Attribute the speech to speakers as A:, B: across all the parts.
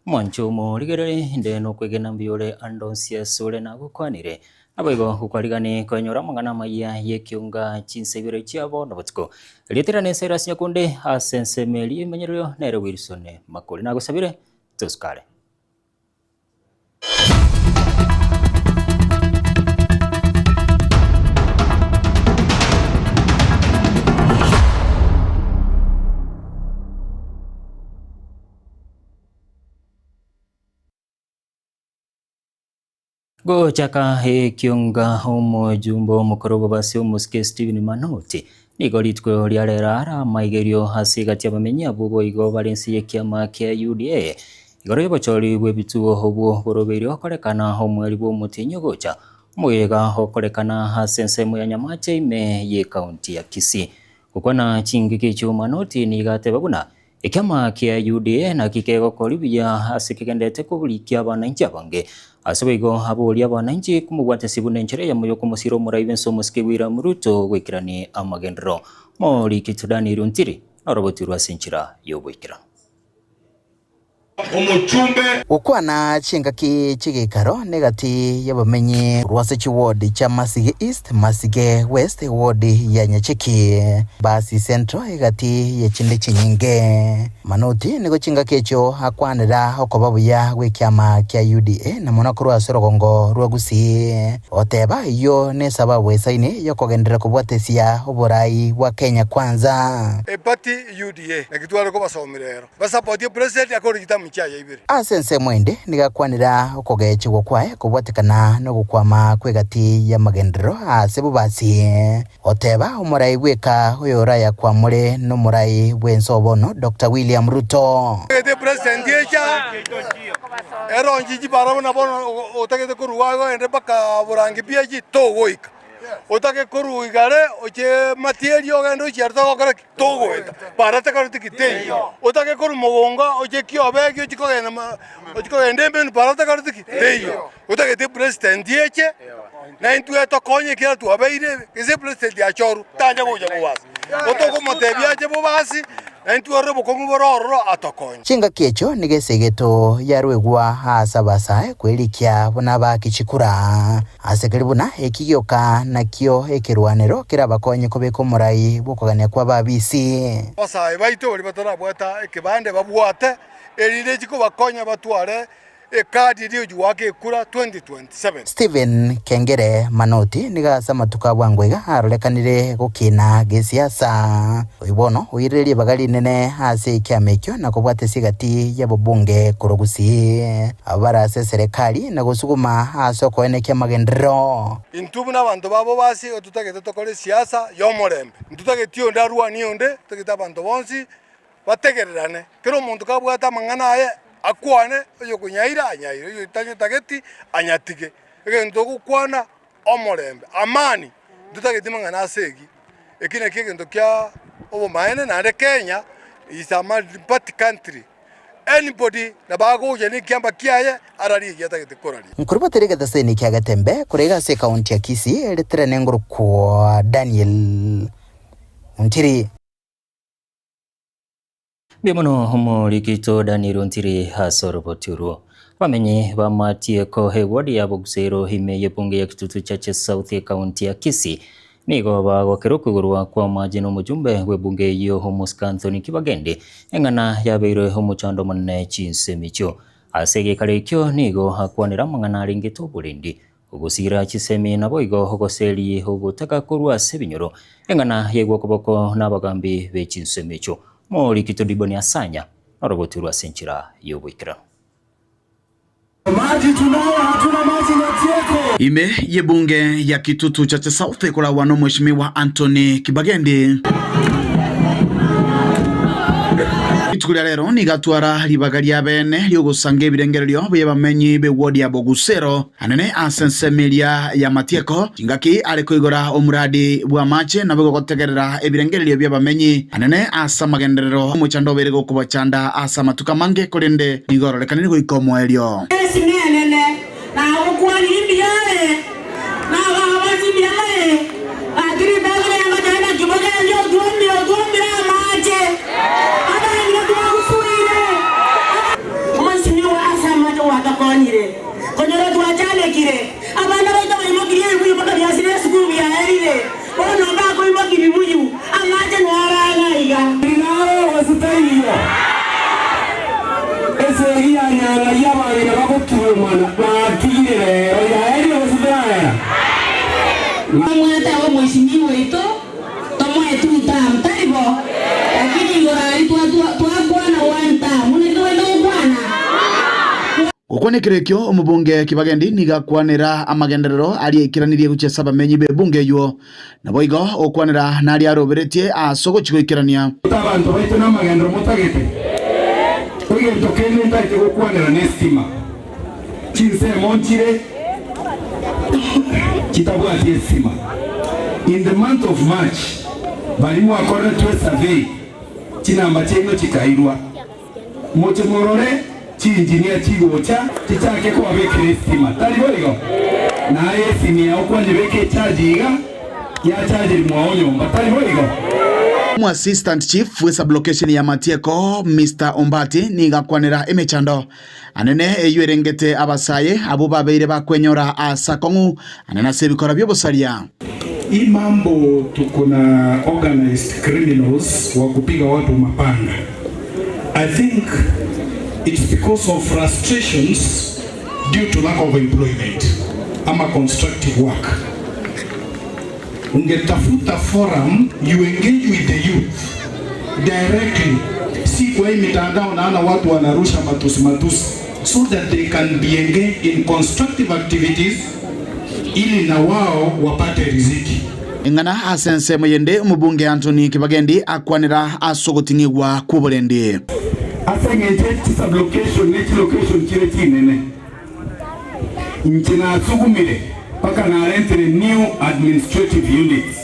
A: Omwancho omorigereri, inde nokwegena mbuya ore ande onsi asore nagokwanire. Naboigo gokwarigani koenyora amang'ana amaya y'ekionga chinsa ibere chia bono botuko. Erieta riane Cyrus Nyakunde ase ensemo eria emenyererio nere Wilson Makori. Nagosabire tosukare. Gochaka ekionga omojumbe omokoro bw'abase omosike Stephen Manoti nigo rituko ria rero are amaigerio ase egati y'abamenyi abwo boigo bare ense y'ekiama kia UDA igoro y'obochori bw'ebituo obwo borobeire gokorekana omweri bw'omotienyi ogocha omoyega okorekana ase ensemo ya Nyamache ime y'ekaunti ya Kisii. Gokwana chingaki echio Manoti nigo ateba buna Ekiama kia UDA naki kegokori buya ase kegenderete koborikia abananchi abange. Ase boigo aborie abananchi komobwatesia buna enchera eyemo yokomosira omorai bw'ense omosike William Ruto goikerania amagenderero. Moriki Daniel Ontiri norobotirwe ase enchera y'oboikeranu.
B: Omochumbe.
C: Gokwana chingaki chi'egeikaro negati y'abamenyi korwa ase chiward chia Masige East, Masige West, eward ya Nyacheki, Basi Central egati y'echinde chinyinge. Manoti nigo chingaki echio akwanera okoba buya gw'ekiama kia UDA na mono korwa ase orogongo rwa Gusii. Goteba eyio nesababu esaini y'okogenderera kobwatesia oborai bwa Kenya Kwanza.
B: Eparty UDA naki tware kobasomera ero. Basapotie president akore chitamu chiaye ibere.
C: Ase ensemo ende nigo akwanera okogechigwa kwaye kobwatekana nogokwama kw'egati y'amagenderero ase bobasi, goteba omorai bweka oyorayakwamore nomorai bw'ense o bono Doctor William Ruto.
B: Otagete president echa eronchi chibara buna bono otagete korwa iga ogende mpaka borangi PH togoika. Otake korwa igare oche matieri ogende ochie aria togokora ki? Togoeta. Bara takoreti ki? Teiyo. Otake korwa mogonga oche kiobegi ochie kogenda ma ochie kogenda embenu bara takoreti ki? Teiyo. Otagete epresident eche, na intwe etokonye ekiagera twabeire gese epresident achorwe, tancha gocha bobasi. Otokomotebia ache bobasi, na intwe orore obokong'u bore ororo atokonye.
C: Chingaki echio nigo esegeto yarwegwa aase abasae kwerikia buna abaaki chikura. Ase keri buna eki gioka nakio ekerwanero kerabakonye kobeka omorai bw'okogania kw'ababisi.
B: Abasae baito baria batarabwata ekebande babwate, erinde chikobakonya batware ekadi eria yochia goaka ekura 2027.
C: Stephen Kengere Manoti nigo ase amatuko a bwango iga arorekanire gokina gesiasa. Oyio bono oirire ribaga rinene ase ekiama ekio na kobwatesia egati y'ababunge korwa Gusii abwo bare ase eserekari na gosuguma ase okoenekia amagenderero.
B: Intwe buna abanto babo b'ase igo totagete tokore esiasa y'omorembe. Ntotageti onde arwanie onde, totagete abanto bonsi bategererane. Kera omonto kabwate amang'ana aye akwane, oyokonyaira anyaire, oyotanyetageti anyatige. Egento togokwana omorembe, amani, ntotageti mang'ana ase egi. Eki nakio egento kia obomaene naende Kenya is a multi country, anybody nabo agocha na ekiamba kiaye ararie eki atagete koraria.
C: Nkorobotera egetaseni kia Getembe korwa iga ase ekaunti ya Kisii eretera nengorokwa Daniel Ontiri.
A: Mbuya mono omorikito Daniel Ontiri ase oroboti orwo. Abamenyi ba Matieko eward ya Bogusero ime y'ebunge ya Kitutu Chache South ekaunti ya Kisii nigo bagokera okoigorwa kwa amache na omojumbe bw'ebunge eyio Omosike Anthony Kibagendi eng'ana yabeire omochando omonene chinsemo echio. Ase egekaro ekio nigo akwanire amang'ana arengete oborendi Ogosiira chisemi naboigo ogoseria ogotaka korwa ase ebinyoro, eng'ana yaigwa okoboko nabagambi be chinsemo echio. Moriki Todiboni Asanya noroboti rwa ase enchera y'oboikeranu.
D: Ime y'ebunge ya Kitutu Chache South ekoragwa n'Omweshimiwa Anthony Kibagendi. Rituko ria rero nigo atwara ribaga ria beene ri'ogosanga ebirengererio bi'abamenyi b'ewodi ya Bogusero, anene ase ensemo eria y'amatieko, chingaki are koigora omoradi bw'amache naboigo gotegerera ebirengererio bi'abamenyi, anene ase amagenderero omochando obeire gokobachanda ase amatuko amange, korende nigo ororekanire goika omoerio.
E: Esinenene, nagokwanire mbuya ore, nabaabasi mbuya more, gaki ritang'ani riangotebia naki mogende otwomire otwomire amache, abang'ina twagosuire. Omoisinigwa. twaikire. Abana baito baimokirie ebibuyu mpaka biasire esukuru biaerire, bono mbakoimokia ebibuyu, amache naro ang'e aiga.
F: Naro gose taiyo, esegi ya nyang'ai y'abang'ina bagoturumana batigire rero yaerire gose teraera.
E: Omwete abe omwesimigwa oito, tomoe two term, tari bo? Lakini igoro aria twakwana one term, naki togenda gokwana?
D: Gokwana ekero ekio, omobunge Kibagendi nigo akwanera amagenderero aria aikeranirie gochia ase abamenyi b'ebunge eyio, naboigo okwanera naria aroberetie ase ogochia goikerania.
F: Abanto baito namagenderero motagete? Egento kende ntaete gokwanera nestima. Chinsemo nchire chitabwati estima. In the month of March baria mwakoreretwe esurvey chinamba chiaino chikairwa. Moche morore chiinjinia chigocha chichake kobabekera estima, tari boigo? Naye esimi yao kwanyebeka echarge iga, yachargeri mwao nyomba, tari boigo?
D: Omo Assistant Chief bwe sublocation ya Matieko Mister Ombati nigo akwanera emechando anene eyio erengete abasae abwo babeire bakwenyora ase akong'u anene ase ebikora bi'obosaria.
F: Hii mambo tuko na organized criminals wa kupiga watu mapanga. I think it's because of frustrations due to lack of employment ama constructive work. Ungetafuta forum you engage with the youth directly, si kwa hii mitandao naona watu wanarusha matusi matusi, so that they can be engaged in constructive activities ili na wao wapate riziki.
D: Eng'ana ase ensemo yende omobunge Anthony Kibagendi akwanera ase ogoting'igwa kw'oborendi.
F: Ase engencho ye chisublocation ne chilocation chire chinene, inche nasugumire mpaka narentire new administrative units.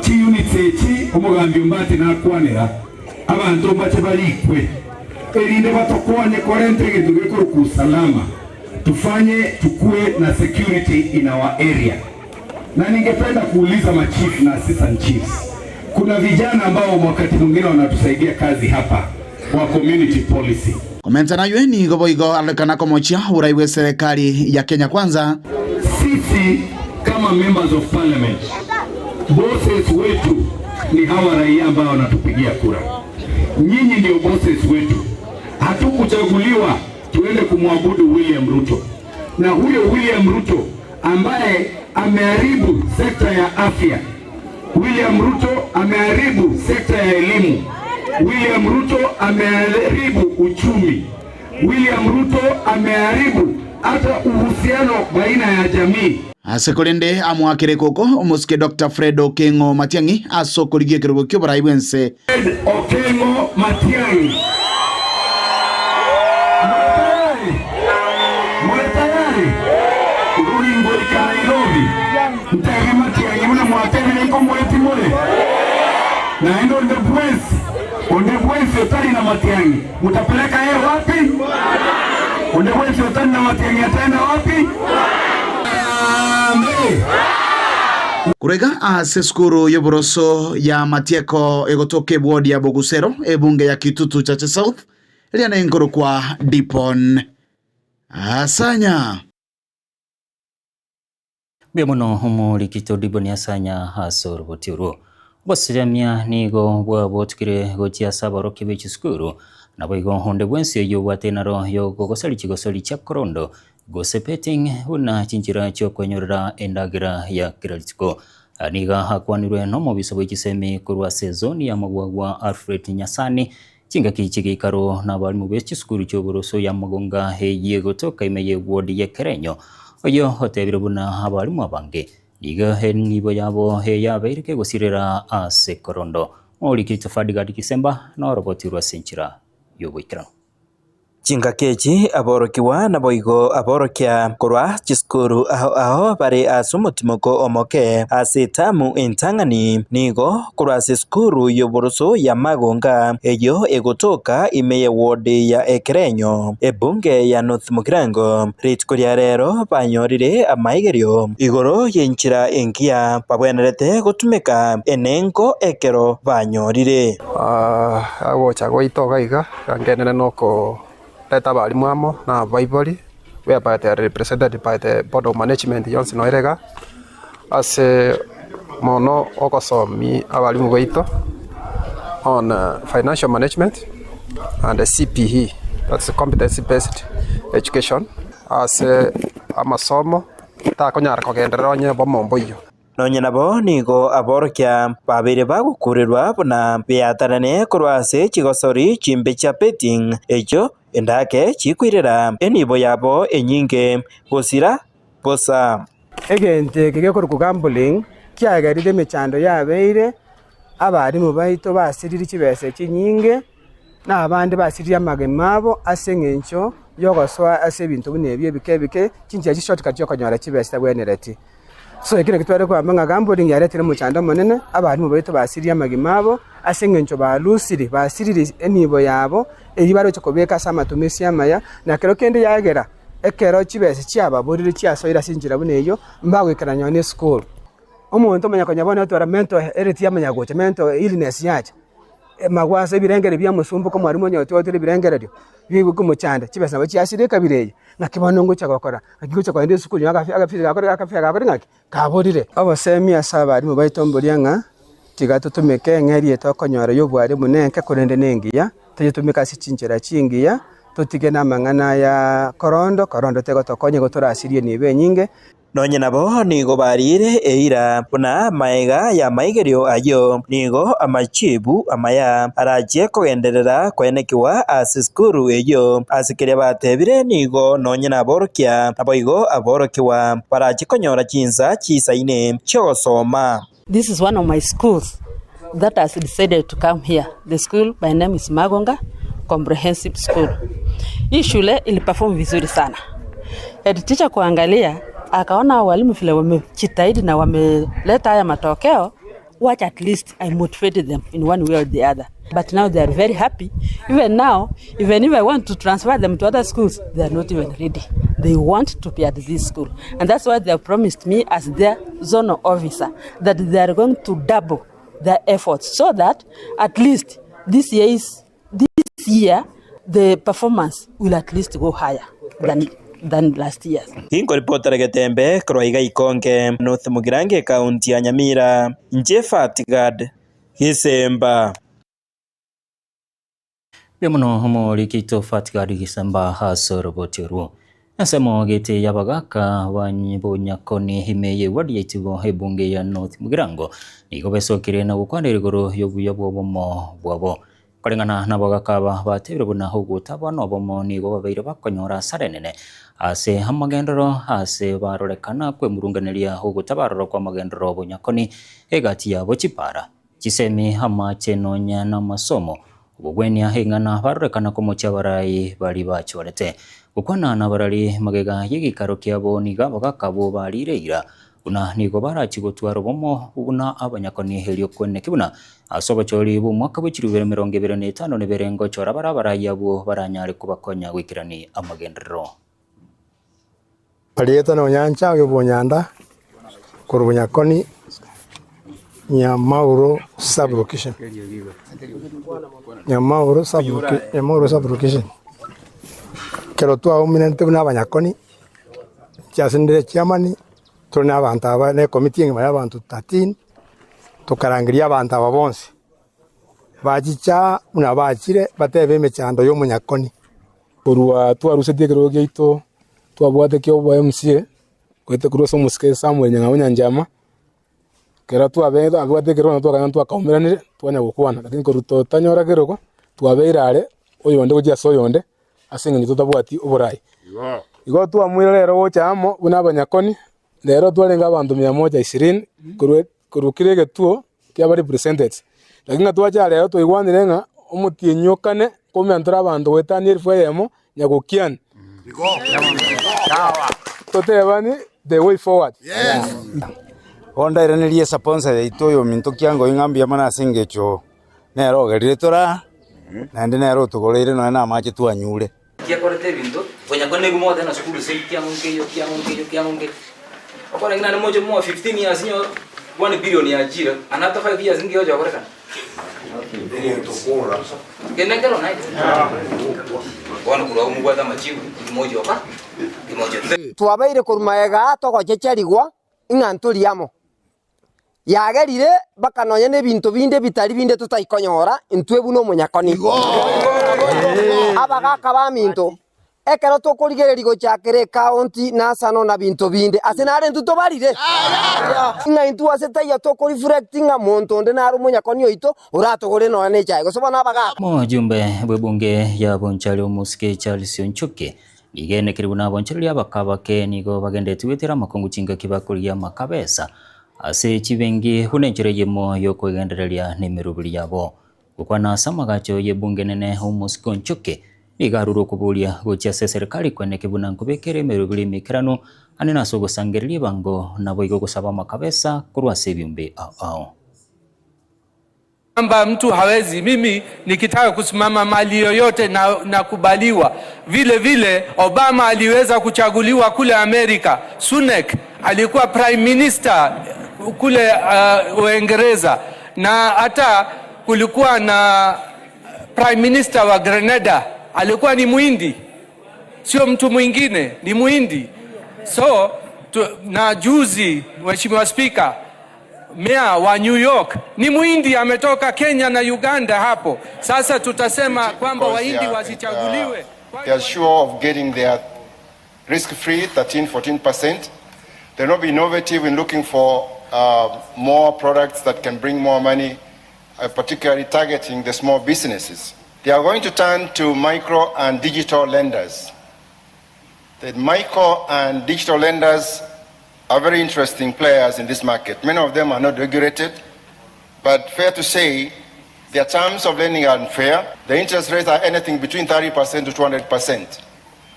F: Chiunits echi omogambi Ombati nakwanera abanto mbache barikwe, erinde batokonye korenta egento gekorokwa usalama, tufanye tukue na security in our area. Na ningependa kuuliza machief na assistant chiefs, kuna vijana ambao wakati mwingine wanatusaidia kazi hapa wa community policy.
D: Komenta naywe nigo boigo arorekana komochia oborai bwe serikali ya Kenya Kwanza.
F: Sisi kama members of parliament, bosses wetu ni hawa raia ambao wanatupigia kura. Nyinyi ndio bosses wetu. Hatukuchaguliwa tuende kumwabudu William Ruto, na huyo William Ruto ambaye ameharibu sekta ya afya, William Ruto ameharibu sekta ya elimu, William Ruto ameharibu uchumi, William Ruto ameharibu hata uhusiano baina ya jamii.
D: Ase korende amoakere koko omosike Doctor Fred Okengo Matiang'i ase okorigia ekerogo ki'oborai bw'ense.
F: Fred Okengo Matiang'i. More tayari? More tayari? Ngoika Nairobi ntebe Matiang'i buna mwatebire nkomoeti more naende onde bwensi onde bwensi otari na Matiang'i mutapeleka yeye wapi? Onde bwensi otari na Matiang'i ataenda wapi? Amen.
D: Korega ase esukuru y'oboroso ya Matieko egotoka eward ya Bogusero ebunge ya Kitutu Chache South eria nenkorokwa Dipon Asanya.
A: Mbuya mono omorikito Diboni Asanya ase oroboti orwo. Obosesemia nigo bwabotukire gochia ase aborokia be chisukuru, naboigo onde bwensi oyio obwate enaro y'ogogosoria chigosori chia korondo gose petting buna chinchera chi'okwenyorera endagera ya kera rituko. Nigo akwanirwe nomobisa bwe chisemi korwa ase ezoni ya Magwagwa Alfred Nyasani chingaki chigeikaro na abarimu be chisukuru chi'oboroso ya Magonga eye gotoka ime y'eward ya Kerenyo oyio otebire buna abarimu abange nigo enibo yabo eyabeire kegosirera ase korondo. Morikito Fadigat Kisemba noroboti rwa ase enchera y'oboikeranu.
G: Chingaki echi aborokigwa naboigo aborokia korwa chisukuru ao ao bare ase omotimoko omoke ase etamu entang'ani nigo korwa ase esukuru y'oboroso ya Magonga eyio egotoka ime y'eward ya Ekerenyo ebunge ya North Mugirango rituko ria rero banyorire amaigerio igoro y'enchera engiya babwenerete gotumeka enengo ekero banyorire.
H: Agocha gwaito iga iga, ngenere noko reta abalimu amo na abaibori, whereby they are represented by the board of management yonsi noere iga, ase mono ogosomi abalimu baito on financial management and CBE that's competency based education ase amasomo takonyara kogenderera onye bomo mboiyo.
G: Nonya nabo nigo aborokia babeire bagokuurerwa buna beatanane korwa ase chigosori chimbe chia betting, echio endake chikoirera enibo yabo enyinge gosira bosa.
I: Egento eke gekorokwa gambling kiagerire emechando yabeire, abalimu baito basirire chibesa chinyinge, na abande basiririe amagima abo ase eng'encho y'ogosoa ase ebinto buna ebi ebike ebike, chinchera chi shortcut chiokonyora chibesa chitabwenereti. So ekio nakio tware kogamba ng'a gambling yaretire omochando omonene, abalimu baito basiririe amagima abo ase eng'encho balusire, basirire enibo yabo eyio baroche kobeka ase amatumisi amaya, na kero kende yagera ekero chibesa chiababorire chiasoire ase enchera buna eyio, mbagoikerana nonye na esukuru. Omonto omanya konya bono otwara mental health yamanya gocha, mental illness yacha, magwaso ebirengererio biamosumboka omwalimu onye otwatire ebirengererio, bigokomochanda, chibesa nabo chiasire ekabira eye, ng'aki bono ngocha gokora, ng'aki ngocha kogenda esukuru nyowe agafe agafiri gakore agafia gakore ng'aki, kaborire. Obosemi ase abalimu baito mboria ng'a, tiga totumeke eng'eria eye tokonyora ya obwalimu nenke korende nengiya, toyetumeke ase chinchera chingiya, totige namang'ana aya korondo, korondo tegotokonya igo torasirie enibo enyinge.
G: Nonya nabo nigo bariire eira buna magega y'amaigerio ayio, nigo amachibu amaya arachie kogenderera koenekigwa ase esukuru eyio. Ase keria batebire nigo nonya naborokia, naboigo aborokigwa barache konyora chinsa chiisaine chi'ogosoma.
J: This is one of my schools that has decided to come here. The school by name is Magonga Comprehensive School. Hii shule iliperform vizuri sana. Head teacher kuangalia akaona walimu vile wamejitahidi na wameleta haya matokeo, wacha at least I motivate them in one way or the other. But now they are very happy. Even now, even if I want to transfer them to other schools, they are not even ready. They want to be at this school. And that's why they have promised me as their zonal officer that they are going to double their efforts so that at least this year, is, this year the performance will at least go higher than than last year.
G: Inkoripotera Getembe korwa iga Ikonge, North Mugirango ekaunti ya Nyamira, inche Fatgad Gisemba.
A: Mbuya mono omoriki oito Fatgad Gisemba ase oroboti orwo. Ensemo gete y'abagaka ba Bonyakoni ime y'eward ya Itibo ebunge ya North Mugirango nigo besokire na gokwanera igoro y'obuya bw'obomo bwabo. Koreng'ana nabagaka aba batebire buna ogotabwa nobomo nigo babeire bakonyora asara enene ase amagenderero ase barorekana kwemurunganeria ogotabarora kw'amagenderero Bonyakoni egati yabo chipara, chisemi, amache nonya namasomo, obogwenia eng'ana barorekana komochia abarai baria bachorete. Gokwana nabarari magega y'egeikaro kiabo nigo abagaka abwo barire eira Buna nigo barachie gotwara obomo buna abanyakoni erio kweneki buna ase obochori bw'omwaka bwe chilifu ibere emerongo ebere na etano na ebere ngochora bare abarai abwo baranyare kobakonya goikerania amagenderero.
K: Marieta nonyancha oyo bw'Onyanda korwa Bonyakoni Nyamauro sub-location. Nyamauro sub-loca- Nyamauro sub-location. Ekero twaumerete buna abanyakoni, chiasendire chiamani, Tore nabanto aba ne ekomiti engima y'abanto 13, tokarangeria abanto aba bonsi, bachicha buna bachire batebe emechando y'omonyakoni.
L: Korwa twarusetie ekerogo giaito twabwate kia obo MCA, goeta korwa ase omosike Samuel Nyang'au Nyanchama, ekero twabete abwate ekerogo nabo twakanya twakaumeranire twanya gokwana, lakini korwa totanyora kerogo, twabeire are oyonde gochia ase oyonde. ase engencho totabwati oborai. Igo twamoira rero gocha amo buna abanyakoni, rero twarenge abanto mia moja ishirini korwa korwa kera egetuo kiaba represented. Lakini ng'a twacha rero twaigwanire ng'a omotienyi o kane nkoumera tore abanto goetania elfu eyemo nyagokiani. Totebani the way forward.
M: Bono ndairanerie esaponsa yaito oyominto kiangoi ng'a mbuya mono ase engencho Nere ogerire tore aa, naende nere otogoreire nonya namache twanyure.
N: Kiakorete ebinto, konya kore nigo mogoteba na sukuru ase kiang'o nkeiyo, kiang'o nkeiyo, kiang'o nkeiyo. Okore ng'a naende moche moa 15 years nyo 1 billion yachire, another 5 years nki gegocha gokorekana? Kende nkero naete. Bono korwa agwo mobwate amachibu, kimochi oka, kimochi ote.
O: Twabeire korwa magega togochecherigwa ng'a ntori amo. Yagerire mpaka nonya nebinto binde bitari binde totaikonyora intwe buna omonyakoni. Abagaka baminto, ekero tokorigereria gochakera ekaonti nasano na binto binde, ase nare intwe tobarire? Ng'a intwe ase taiyo tokoreflect ng'a monto onde nare omonyakoni oito oratogore nonya nechae, gose bono abagaka.
A: Omojumbe bw'ebunge ya Bonchari Omosike Charles Onchoke nigo enekire buna abonchoreria abakabake nigo bagendereti goetera amakongu chingaki bakorigia amakabesa ase chibenki buna enchera eyemo y'okwegendereria nemeroberi yabo. Gokwana ase amagacho y'ebunge enene Omosike Onchoke nigo arure okoboria gochia ase eserikari kweneke buna nkobekere emeroberi emaikeranu ande nase ogosangereria ebango naboigo gosaba amakabesa korwa ase ebiombe ao ao.
P: Kwamba mtu hawezi, mimi nikitaka kusimama mali yoyote na nakubaliwa. Vile vile Obama aliweza kuchaguliwa kule Amerika. Sunak alikuwa prime minister kule Uingereza, na hata kulikuwa na prime minister wa Grenada alikuwa ni Muhindi, sio mtu mwingine, ni Muhindi. So tu, na juzi Mheshimiwa Spika, Meya wa New York ni Muhindi, ametoka Kenya na Uganda hapo. Sasa tutasema kwamba
Q: Because
P: Wahindi wasichaguliwe?
Q: they are sure of getting their risk-free 13, 14%. They'll not be innovative in looking for more products that can bring more money, particularly targeting the small businesses. They are going to turn to micro and digital lenders. The micro and digital lenders are very interesting players in this market. Many of them are not regulated, but fair to say, their terms of lending are unfair. The interest rates are anything between 30% to 200%.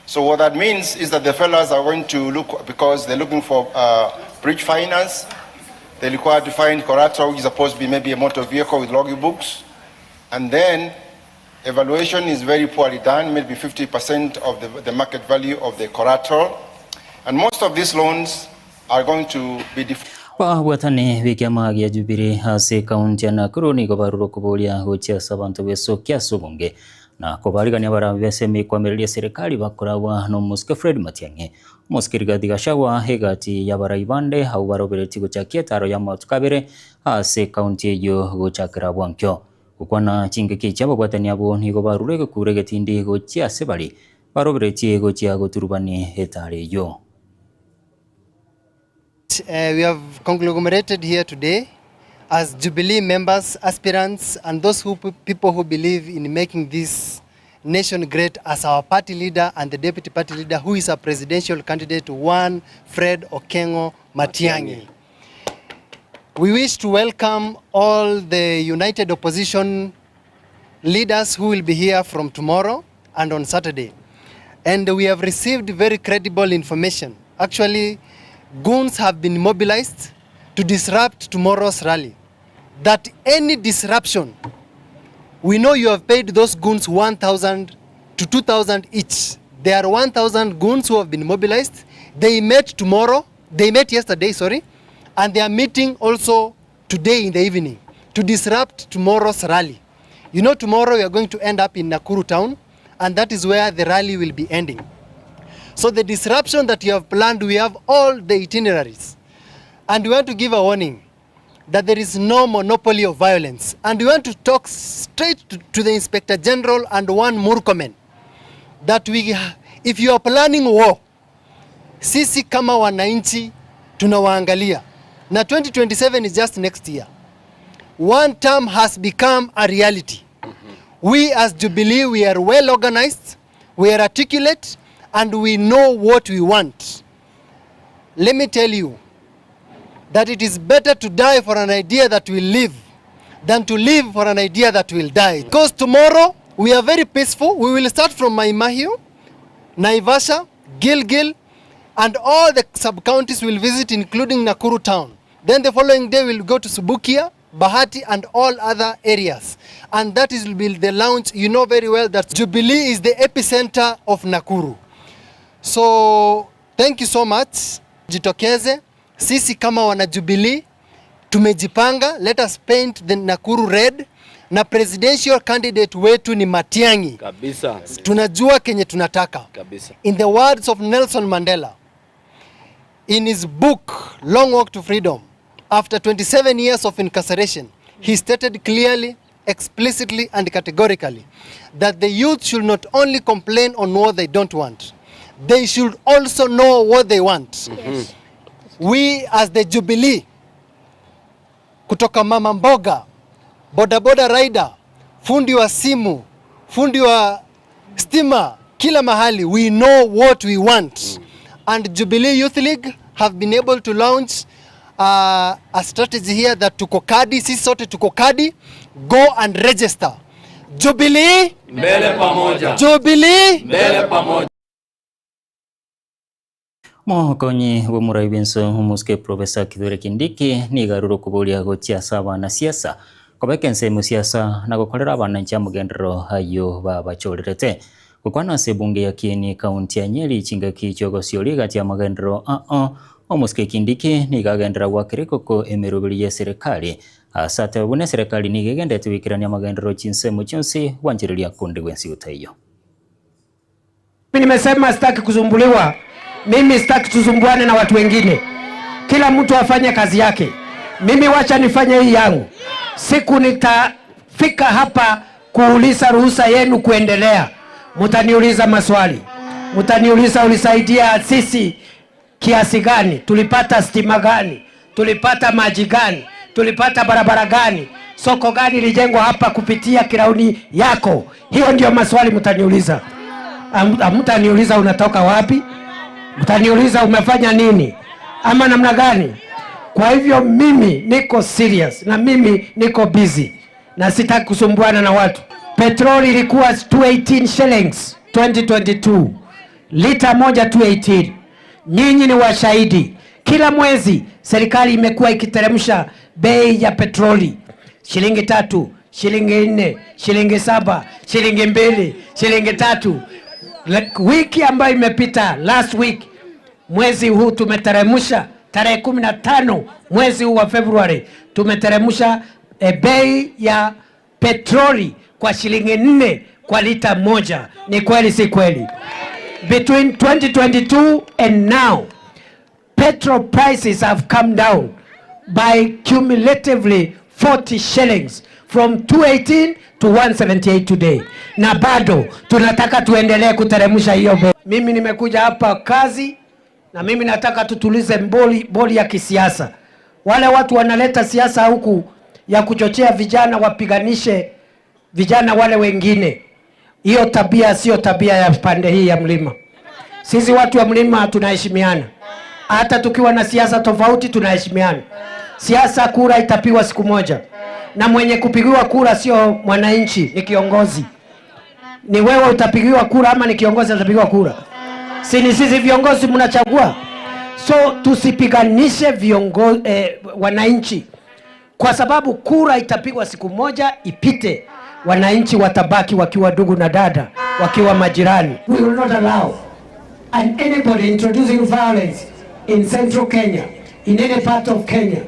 Q: So what that means is that the fellows are going to look, because they're looking for bridge finance, they require to find collateral, which is supposed to be maybe a motor vehicle with logbooks, and then evaluation is very poorly done, maybe 50% of the market value of the collateral. And most of these loans are going to be
A: Babwatani b'ekiama gia Jubilee ase ekaunti ya Nakuru nigo barure okoboria gochia ase abanto b'esokia ase obonge na kobarigania abarambi b'esemi koamereria eserekari bakoragwa n'omosike Fred Matiang'i. Omosike Rigathi Gachagua egati y'abarai bande abwo baroberetie gochakia etaro y'amatuko abere ase ekaunti eyio gochakera bwankio. Gokwana chingaki echi ababwatani abwo nigo barure egekuro egetindi gochia ase bare baroberetie gochia goturubani etaro eyio.
R: We have conglomerated here today as Jubilee members, aspirants, and those who people who believe in making this nation great as our party leader and the deputy party leader, who is a presidential candidate, one Fred Okengo Matiang'i. We wish to welcome all the united opposition leaders who will be here from tomorrow and on Saturday. And we have received very credible information. Actually, goons have been mobilized to disrupt tomorrow's rally. That any disruption, we know you have paid those goons 1,000 to 2,000 each. There are 1,000 goons who have been mobilized. They met tomorrow, they met yesterday, sorry, and they are meeting also today in the evening to disrupt tomorrow's rally. You know, tomorrow we are going to end up in Nakuru town, and that is where the rally will be ending. So the disruption that you have planned, we have all the itineraries. And we want to give a warning that there is no monopoly of violence. And we want to talk straight to the Inspector General and one Murkomen that if you are planning war, sisi kama wananchi tunawaangalia. Na 2027 is just next year. One term has become a reality. We as Jubilee, we are well organized, we are articulate, and we know what we want. Let me tell you that it is better to die for an idea that will live than to live for an idea that will die. Because tomorrow, we are very peaceful. We will start from Mai Mahiu, Naivasha, Gilgil, and all the sub-counties will visit, including Nakuru town. Then the following day, we'll go to Subukia, Bahati, and all other areas. And that is will be the launch. You know very well that Jubilee is the epicenter of Nakuru. So, thank you so much. Jitokeze. Sisi kama wana Jubilee, tumejipanga. Let us paint the Nakuru red. Na presidential candidate wetu ni Matiang'i.
S: Kabisa.
R: Tunajua kenye tunataka.
S: Kabisa.
R: In the words of Nelson Mandela, in his book Long Walk to Freedom, after 27 years of incarceration, he stated clearly, explicitly and categorically that the youth should not only complain on what they don't want, they should also know what they want.
S: Yes.
R: We as the Jubilee, kutoka mama mboga, bodaboda rider, fundi wa simu, fundi wa stima, kila mahali, we know what we want. And Jubilee Youth League have been able to launch a strategy here that tuko kadi, sisi sote tuko kadi, go and register. Jubilee
S: Mbele pamoja.
R: Jubilee
S: Mbele pamoja.
A: Mokonyi bw'omorai bw'ense omosike Professor Kithure Kindiki nigo arure okoboria gochia ase abanasiasa kobeka ensemo siasa na gokorera abananchi amagenderero aywo babachorerete. Gokwana ase ebunge ya Kieni ekaunti ya Nyeri chingaki chiogosioria egati ya amagenderero ao omosike Kindiki nigo agenderera gwakera ekoko emeroberi ya eserekari ase atebe buna eserekari nigo egendete goikerania amagenderero chinsemo chionsi gwanchereria konde bwensi gotaiyo.
T: Mimi nimesema sitaki kusumbuliwa, mimi sitaki tusumbuane na watu wengine, kila mtu afanye kazi yake. Mimi wacha nifanye hii yangu. Siku nitafika hapa kuuliza ruhusa yenu kuendelea, mutaniuliza maswali, mutaniuliza ulisaidia sisi kiasi gani, tulipata stima gani, tulipata maji gani, tulipata barabara gani, soko gani ilijengwa hapa kupitia kirauni yako. Hiyo ndio maswali mtaniuliza. Hamtaniuliza unatoka wapi, mtaniuliza umefanya nini ama namna gani. Kwa hivyo mimi niko serious na mimi niko busy na sitaki kusumbuana na watu. Petroli ilikuwa 218 shillings 2022, lita moja 218. Nyinyi ni washahidi, kila mwezi serikali imekuwa ikiteremsha bei ya petroli shilingi 3, shilingi 4, shilingi 7, shilingi 2, shilingi 3. Wiki ambayo imepita, last week, mwezi huu tumeteremsha tarehe 15 mwezi huu wa February tumeteremsha bei ya petroli kwa shilingi 4 kwa lita moja. Ni kweli si kweli? Between 2022 and now, petrol prices have come down by cumulatively 40 shillings from 218 to 178 today. Na bado tunataka tuendelee kuteremsha hiyo bei. Mimi nimekuja hapa kazi na mimi nataka tutulize boli ya kisiasa. Wale watu wanaleta siasa huku ya kuchochea vijana wapiganishe vijana wale wengine. Hiyo tabia sio tabia ya pande hii ya mlima. Sisi watu wa mlima tunaheshimiana. Hata tukiwa na siasa tofauti tunaheshimiana. Siasa kura itapigwa siku moja. Na mwenye kupigiwa kura sio mwananchi, ni kiongozi. Ni wewe utapigiwa kura ama ni kiongozi atapigiwa kura? Si ni sisi viongozi mnachagua? So tusipiganishe wananchi. Kwa sababu kura itapigwa siku moja ipite. Wananchi watabaki wakiwa ndugu na dada, wakiwa majirani. We will not allow and anybody introducing violence in central Kenya, in any part of Kenya.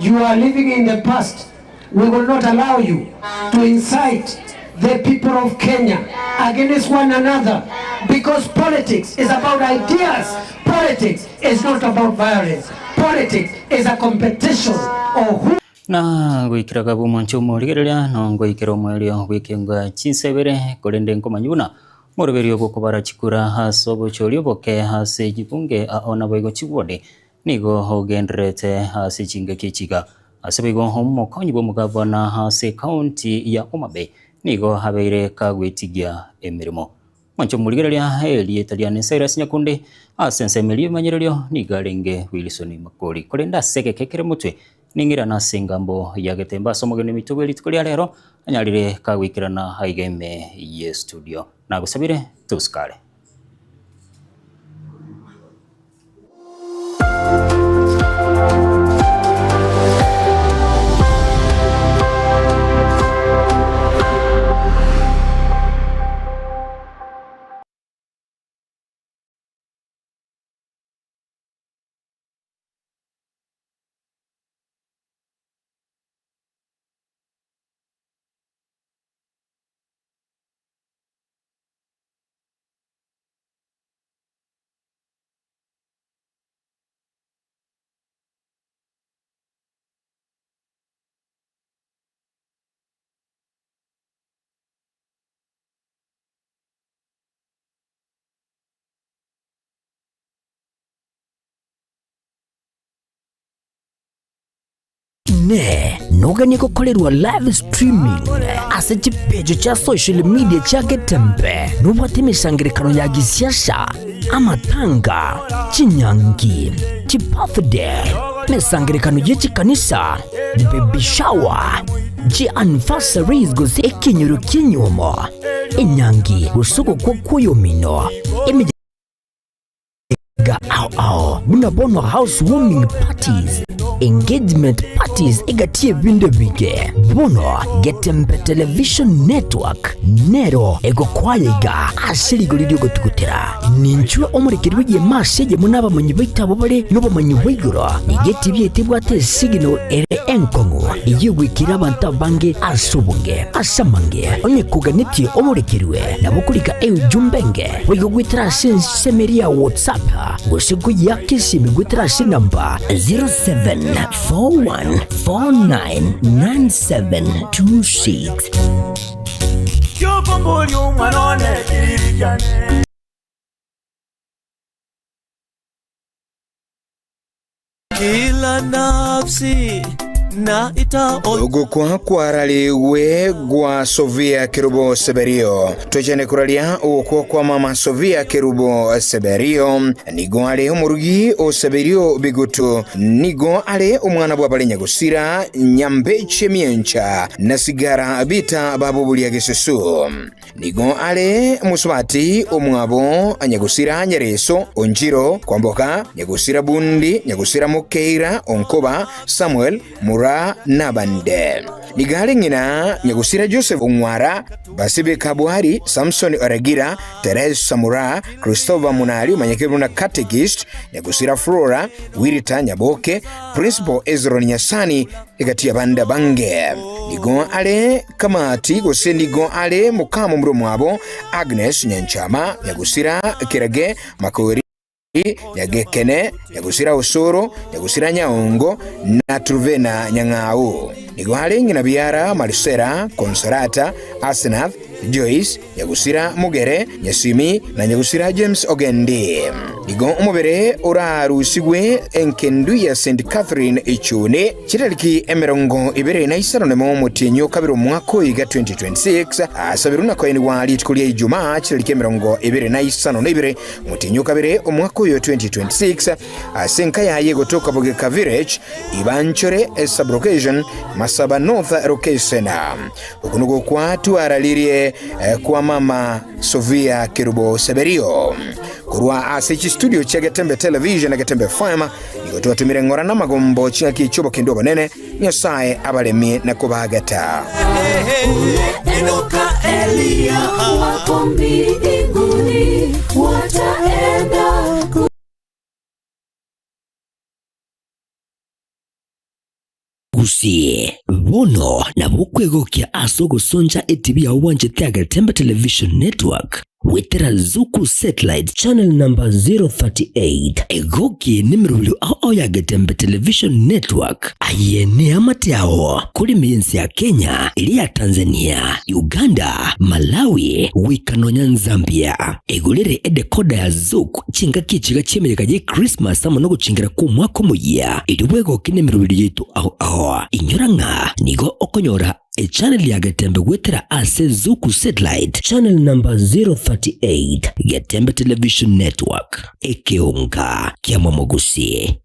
T: You are living in the past. We will not allow you to incite the people of Kenya against one another, because politics is about ideas. Politics is not about violence. Politics is a competition of who
A: Na gwikira gabu mwancho morigereria no ngwikira omwerio gwikenga chinsebere korende nkomanyuna moroberio gokobara chikura ase obochoria oboke ase chibunge ona boigo chibwode nigo ogenderete ase chingaki chiga ase boigo omokonyi bwa omogabana ase county ya Homa Bay nigo habeire kagwetigia emirimo mwancho morigereria erieta ria Cyrus Nyakundi ase ensemerio emanyererio nigo arenge Wilson Makori korende ase egeke kere motwe ningira na singambo ya getemba ase omogeni oito bwe rituko ria rero anyarire kagwikirana aigeme ye studio nagosabire tusikare.
U: Inee! Noganie gokorerwa live streaming ase chipeji chia social media chia Getembe? Nobwate emesangerekano ya gisiasa, amatanga, chinyangi, chibirthday, emesangerekano ye chikanisa, baby shower, chianniversaries gose ekenyoro ki'enyuomo, enyangi gose ogokwa kw'oyomino, emeyega ao ao buna bono house warming parties, engagement parties egati y'ebinto ebinge. Bono Getembe Television Network nero egokwaya iga ase rigori ri'ogotugutera. Ninchwe omorekeri bw'egeema ase eyemo nabamanyi baito abwo bare nobomanyi bwa igoro. Nigo etibi yaito ebwate esigino ere enkong'u, eyio egwekire abanto abange ase obonge. Ase amange, onye koganetie omorekerwe, nabo okorika eujumbe enge, boigo goetera ase ensemo eria ya WhatsApp, gose koyeaka esimi goetera ase enamba 0741499726.
V: Kiokomboria omwana one kiriri kiane.
W: Kila nafsi na ita
X: Ogokwa kwararigwe gwa Sofia Kerubo Seberio. Tochane koraria ogokwa kwa mama Sofia Kerubo Seberio. Nigo are omorugi o Seberio Bigutu. Nigo are omwana bw'abare nyagosira Nyambeche Miencha na Sigara Bita baboboria Gesusu. Nigo are mosubati omwabo nyagosira Nyareso, Onjiro, Kwamboka, nyagosira Bundi, nyagosira Mokeira, Onkoba, Samuel, Mura nabande. Nigo are ng'ina nyagosira Joseph Ong'wara, Basibe Kabwari, Samson Oragira, Teresa Mura, Christopher Munari omanyekire buna Catechist, nyagosira Flora, Wilita Nyaboke, Principal Ezron Nyasani, egati y'abande abange. Nigo are Kamati gose nigo are mokamomura omwabo Agnes Nyanchama, Nyagusira Kerage, Makori, Nyagekene, Nyagusira Osoro, Nyagusira Nyaongo, na Truvena Nyang'au. Nigo are ng'ina biara Marisela, Consolata, Asenath, Joyce, Nyagusira Mogere, Nyasimi, na Nyagusira James Ogendi. Nigo omobere orarusigwe enkendu ya St. Catherine Ichuni chitariki 21 omotienyi o kabere omwaka oiga 2026 asabirwe na koenigwa rituko ria Ijumaa chitariki 22 omotienyi o kabere omwaka oyo 2026 ase enka yaye egotoka Bogeka Village, Ibanchore Sub-location, Masaba North Location. Oko nigo kwatwararirie kwa mama Sofia Kerubo Seberio. Korwa ase chistudio chia Getembe Television na Getembe FM nigo twatumire ng'ora namagombo ching'aki chi'obokendu obonene. Nyasae abaremie na kobageta.
W: Enoka Eliya wako mbinguni wataenda
U: Gusii, bono nabo okwegokia ase ogosoncha etibi yao bwanchete Agetembe Television Network goetera Zuku Satellite channel number 038. Egokie nemerobio ao ao ya Getembe Television Network. Aye neamate ao kore ense ya Kenya, eria ya Tanzania, Uganda, Malawi, goika nonya Zambia. Egorere edecoder ya Zuku chingaki echiga chi'emeyega ye Christmas amo nogochingera kw'omwaka omoyia, erio bwegoke nemeroberi yaito ao ao. Inyora ng'a nigo okonyora echannel ya Getembe goetera ase Zuku Satellite channel number 038, Getembe Television Network, ekeonga kia Momogusi.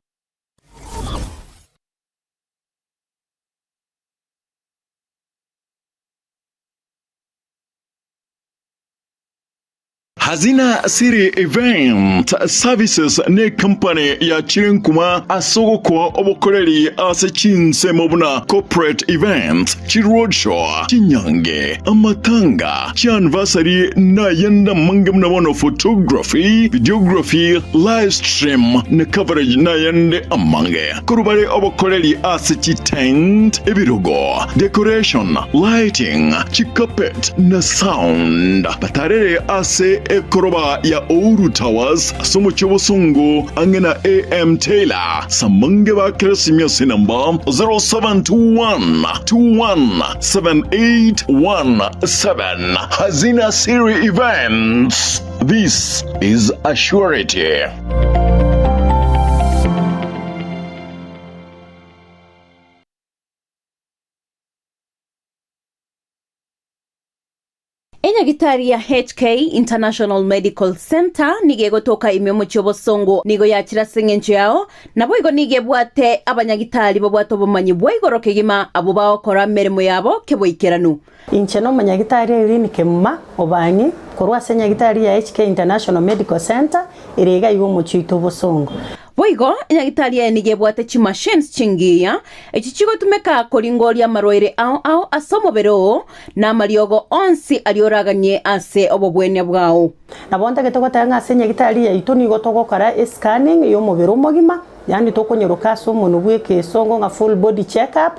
Y: Hazina City Event Services necompany yachire nkuma ase ogokoa obokoreri ase chinsemo buna corporate events, chiroadshow, chinyange, amatanga, chianniversary na ayande amange buna bono photography, videography, live stream na coverage na ayande amange. Korwa bare obokoreri ase chitent, ebirogo, decoration, lighting, chicarpet, na sound. Batarere ase ekoroba ya Ouru Towers ase omochie obosongo ang'e na AM Taylor. Samange bakere esimi ase enamba 0721 21 7817. Hazina Siri Events. This is a surety.
B: Enyagitari ya HK International Medical Centre nigo egotoka ime omochie obosongo nigo yachire ase eng'encho yao, naboigo nigo ebwate abanyagitari babwate obomanyi bwa igoro kegima abwo bagokora emeremo yabo keboikeranu.
C: Inche nomonyagitari Irene Kemuma Obang'i korwa ase enyagitari ya HK International Medical Centre ere iga iga omochie oito obosongo.
B: Boigo, enyagitari eye nigo ebwate chimachines chingiya, echi chigotumeka koringoria amarwaire ao ao ase omobere oo, na amariogo onsi aria oraganie ase obobwenia bwao.
C: Nabo ntagete goteba ng'a ase enyagitari yaito nigo togokora escanning y'omobere omogima, yaani tokonyoroka ase omonwe bw'ekesongo ng'a full body check up,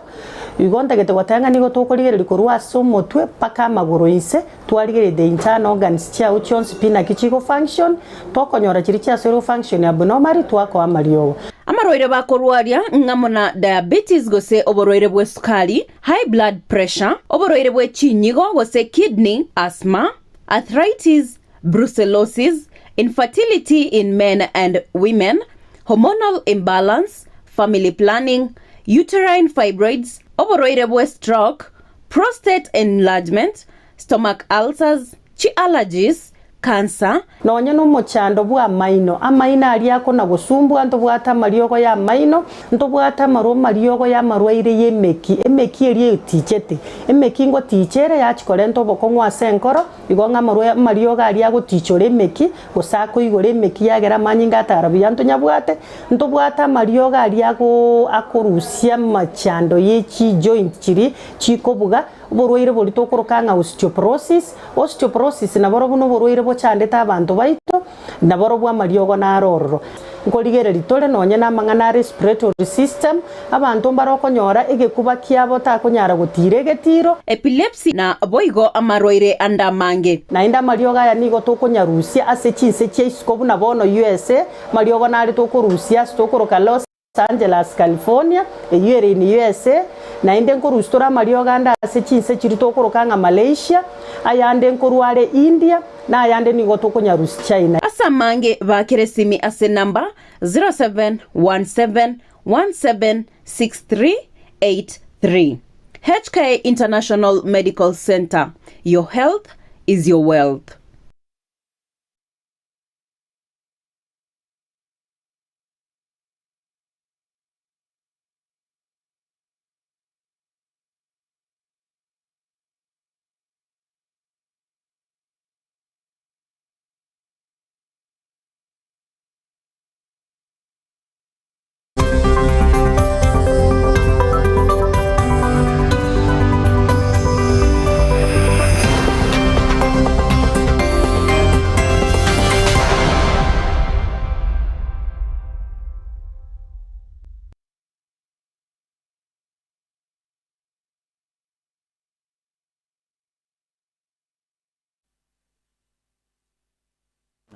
C: igo ntagete goteba ng'a nigo tokorigereria korwa ase omotwe mpaka amagoro inse, Twarigereria the internal organs chiao chionsi pi naki chigo function, tokonyora chiria chiasoire go function abnormally twakoa amariogo.
B: Amarwaire bakorwaria ng'amo na diabetes gose oborwaire bw'esukari, high blood pressure, oborwaire bwe chinyigo gose kidney, asthma, arthritis, brucellosis, infertility in men and women, hormonal imbalance, family planning, uterine fibroids, oborwaire bwe stroke, prostate enlargement, stomach ulcers, chi allergies, cancer,
C: Nonya nomochando bw'amaino, amaino aria akona-gosumbwa, ntobwate amariogo y'amaino, ntobwate amarwa amariogo y'amarwaire y'emeki, emeki eria etichete, emeki ngoticha ere yachia korenta obokong'u ase enkoro, igo ng'a amarwa amariogo aria agotichora emeki, gose akoigora emeki yagera amanyinga atara buya ntonyabwate, ntobwate amariogo aria agoo akorusia amachando ye chijoint chiria chikobuga, oborwaire boria tokoroka ng'a osteoporosis, osteoporosis naborobwo noborwaire bochandete abanto baito, naborobwo amariogo naro ororo. Nkorigereria tore nonye namang'ana a respiratory system, abanto mbare okonyora egekuba kiabo takonyara gotiira egetiro.
B: Epilepsy na boigo amarwaire ande amange.
C: Naende amariogo aya nigo tokonyarusia ase chinse chia isiko buna bono USA, amariogo nare tokorusia ase tokoroka Los Angeles, California, eyio ere in USA, naende nkorusia tore amariogo ande ase chinse chiria tokoroka ng'a Malaysia, ayande nkorwa are India, na ayande nigo tokonyarusia China.
B: Ase amange baakere esimi ase enamba 0717176383. HK International Medical Centre, your health is your wealth.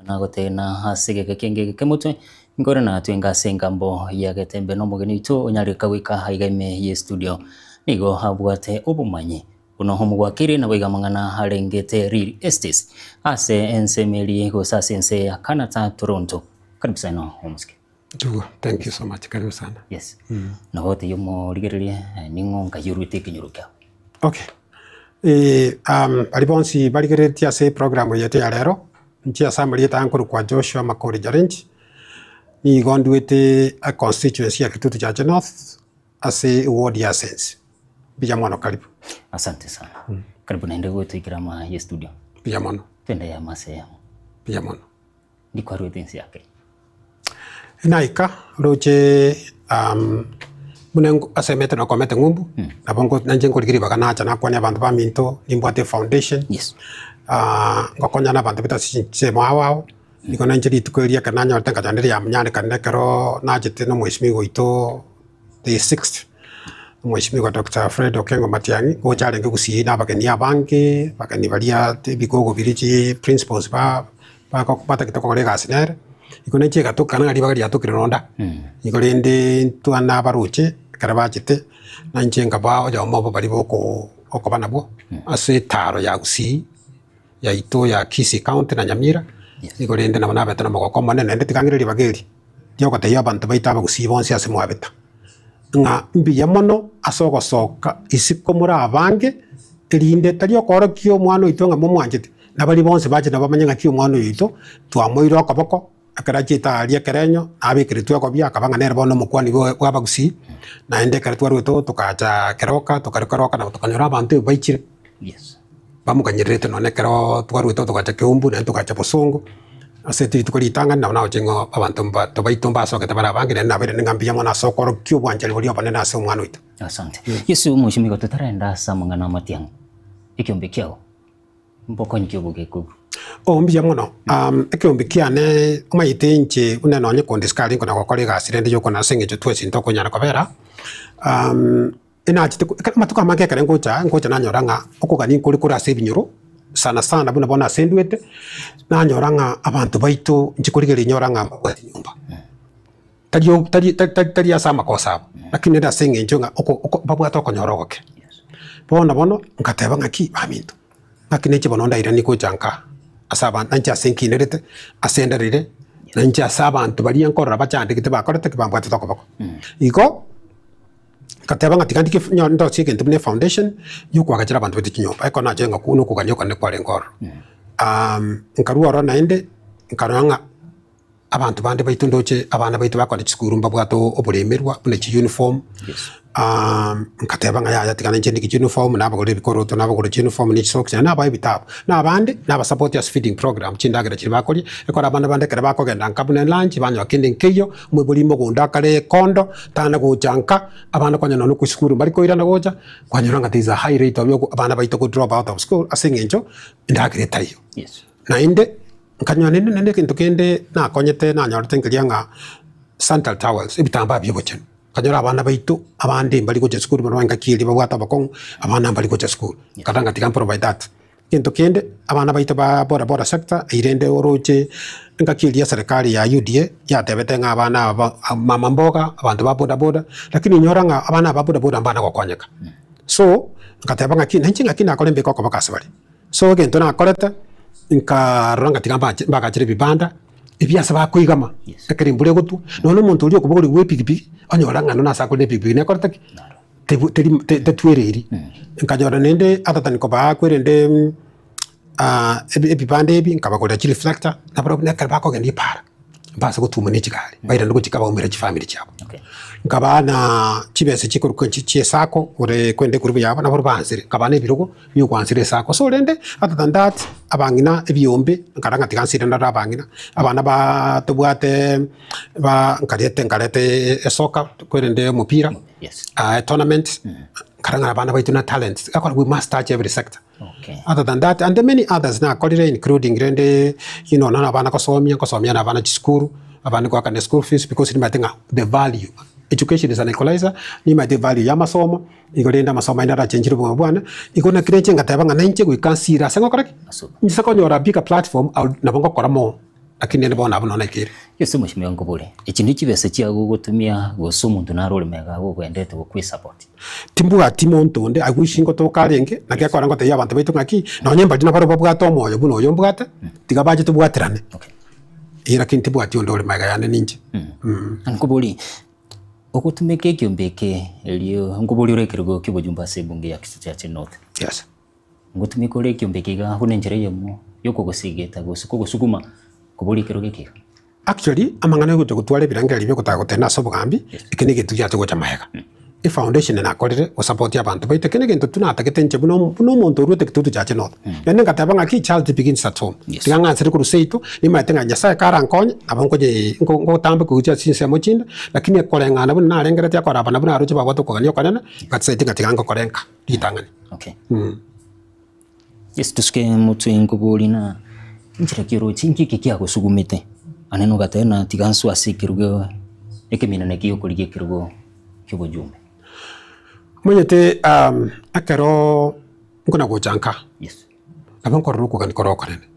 A: Nagotena ase egeka kenge egeke motwe, nkore natwe ase engambo ya Getembe na omogeni oito onyareka goika aiga ime ye studio. Nigo abwate obomanyi buna omogwakeri naboigo amang'ana arengete real estates ase ensemo eria gose ase ense ya Canada Toronto. Karibu sana omosike.
H: Ndugu, thank you so much, karibu sana.
A: Yes. Nabo otebie omorigereria ning'o nkai oruete ekenyoro kiao.
H: Okay. Eh, um, baria bonsi barigereretie ase eprogram yaito ya rero, inche ase amarieta aya nkorokwa Joshua Makori Jarenji, nigo nduete econstituency ya Kitutu Chache North ase eward ya Sensi. Mbuya mono karibu.
A: Asante sana. Karibu naende gotoikera ama ye studio.
H: Mbuya mono.
A: Twende ya mase yamo.
H: Mbuya mono.
A: Ndikwarwete ense ya Kenya.
H: Naika roche buna asemete na okomete ng'umbu, nabo nko nainche nkorigia ribaga nacha nakwania abanto baminto, nimbwate efoundation, ngokonya na abanto baito ase chinsemo ao ao, nigo nainche rituko erio ekero nanyorete nkacha ndire yamonyarekanire ekero nachete na omweshimiwa oito the sixth, omweshimiwa Doctor Fred Okengo Matiang'i, gocha arenge gusii na abageni abange, abageni baria ebigogo biria chi principals ba. Batagete kogora egasi nere, igo nainche egatoka ng'a ribaga riatokire ronda. Igo rende intwe nabaroche ekero bachete, nainche nkaba oyomo obo baria boko okoba nabwo, ase etaro ya Gusii yaito ya Kisii county na Nyamira, igo rende nabo nabete na omogoko omonene naende tiga ng'ire ribaga eri, riogotebia abanto baito abagusii bonsi ase mwabeta, ng'a mbuya mono ase ogosoka isiko more abange, erinde tari okoorokia omwana oito ng'a momwanchete.
D: Na baria bonsi bache nabamanye ng'aki omwana oyo oito twamoire okoboko, ekero achiete aaria ekerenyo, nabekeretwe egobia akaba ng'a nere bono omokwani bwa bw'abagusii, naende ekero twarwete oo tokacha keroka, tokarwa keroka nabo tokanyora abanto ebi baichire, bamokanyererete nonye ekeroo twarwete oo togacha keumbu naende togacha bosongo, ase rituko ritang'ani nabo nagochia ng'a abanto mba tobaito mbasogete bare abange naende nabaire ng'a mbuya mono ase okorokia obwanchani boria obonene ase omwana oito.
A: Asante. Yeso omochimi totarenda ase amang'ana amatiang'i, ekiombe kiao. Mbokonyi ki obogekobu?
D: Oo mbuya mono. Ekeombe kiane omanyete inche buna nonye konde isiko aria nkona gokora egasi rende yokona ase eng'encho twensi ntokonyara kobera, enachete ko ekero amatuko amange ekere ngocha ngocha nanyora ng'a okogania nkore kore ase ebinyoro, sana sana buna bono ase ndwete, nanyora ng'a abanto baito inche korigereria nyora ng'a mbabwati nyomba. Tari o tari tari tari ase amakosa abo, lakini nere ase eng'encho ng'a oko oko babwate okonyora ogoke. Bono bono, ngateba ng'aki baminto, ng'aki ninche bono ndairanie gocha nka ase abanto nainche ase nkinerete, ase nderire, nainche ase abanto baria nkorora bachandegete bakorete ki bambwatete okoboko. Igo, ngateba ng'a tiga ndike nyo ndosie egento buna efoundation, ya okoagachera abanto baito chinyomba, ekero nachire ng'a buna okogania okone kwarenge ororo. Nkarwa ororo naende, nkarora ng'a. Abanto bande baito ndoche abana baito bakore chisukuru mbabwate oboremerwa buna chiuniform, nkateba ng'a yaya tiga nainche ndike chiuniform, nabagorera ebikoroto, nabagorera chiuniform ne chisocks, naende nabae ebitabu. Na abande, nabasapoti ase feeding program, chindagera chiria bakoria, ekero abana bande ekero bakogenda nka buna elunch, banyora kende nkeiyo, omoibori mogondo akare ekondo, tana gocha nka, abana konya nonye korwa esukuru mbari koirana gocha, kwanyora ng'a there is a high rate of abana baito go drop out of school ase eng'encho endagera etaiyo. Naende. Nkanyora naende naende egento kende nakonyete nanyorete nkeria ng'a sanitary towels, ebitambaa bia obochenu. Nkanyora abana baito abande mbari gocha esukuru mono engaki eria babwate obokong'u, abana mbari gocha esukuru. Nkarora ng'a tiga mprovide that. Egento kende, abana baito ba boda boda sector eyio rende oroche engaki eria eserekari ya UDA yatebete ng'a abana aba mama mboga, abanto ba boda boda, lakini inyora ng'a abana aba ba boda boda mbana gokonyeka. So, ngateba ng'aki nainche ng'aki nakore mbeke okoboko ase bare. So egento nakorete, nkarora ng'a tiga mbache mbagachere ebibanda, ebi ase bakoigama, ekero embura egotwa, nonya omonto oria okobogoria bwa epikipiki, onyora ng'a nonya ase akorina epikipiki nekorete ki? Tebu teri te tetwereiri. Nkanyora naende other than kobaa kwerende ebi ebibanda ebi, nkabagorera chireflector, nabarabwo ekero bakogenda epaara. Mbase gotuma ne chigari, bairane gochika baumere chifamiri chiabo. Nkabaa na chibesa chikorokwa chi chiesacco ore kwenda egurupu yabo nabo bansire, nkabaa na ebirogo biogoansera esacco. So rende other than that, abang'ina ebiombe, nkarora ng'a tiga nsire ndore abang'ina, abana baa tobwate ba nkarete nkareta esoka kwerende omopira, etournament, nkarora ng'a abana baito na talents, ekero we must touch every sector. Other than that, and many others nakorire including rende you know nonya abana gosomia, ngosomia na abana chisukuru, abande goakana school fees because nimanyete ng'a the value, education is an equalizer, nimanyete value ya amasomo, igo rende amasomo aye narachenchire obogima bwane, igo naki nainche ngateba ng'a nainche goika nsire ase ngokora ki? Nse konyora bigger platform, nabo ngokora more. Lakini rende bono abwo nonya naikire.
A: Yeso omochimi onkobore, Echi ne chibesa chiago ogotumia, gose omonto nare ore magega ago ogendete gokwesupport?
D: Timbwati monto onde, I wish ngotoka arenge, naki ekero ngotebia abanto baito ng'aki, nonye mbaria nabarabwo babwate omoyo buna oyo mbwate, tiga bache tobwaterane. Eh lakini tibwati onde ore magega yane ninche.
A: Nkobori, ogotumeka ekiombe eke erio nkobori ore ekerogo ki'obojumbe ase ebunge ya Kisii Chache North.
D: Yes.
A: Ngotumeka ore ekiombe eke iga buna enchera eyemo y'okogosigeta gose kogosuguma koboria ekerogo eke iga.
D: Actually, amang'ana yogocha gotwara ebirengererio biogotaka gotenda ase obogambi, eke negento giacha gocha magega. Efoundation nakorire gosupport abanto baito, eke negento tu natagete inche buna buna omonto oruete Kitutu Chache North. Naende ngateba ng'aki charity begins at home. Tiga ng'ansere korwa seito, nimanyete ng'a Nyasaye karankonye, nabo nkonye nko ngotamboka gochia ase chinsemo chinde, lakini ekoreng'ana buna narengereretie akoraba na buna aroche babwate okogania okonene, ngateside ng'a tiga ngokore nka. ritang'ani.
A: Okay. Yesu tosuke motwe nkobori na inchera ki oroche inki eke kiagosugumete ane nogateba na tiga nswe ase ekerugo ekeminana eke giokorigia ekerugo kiobojumbe.
D: Omanyete ekero nkona gocha nka, nabo nkorora okogania kore okonene.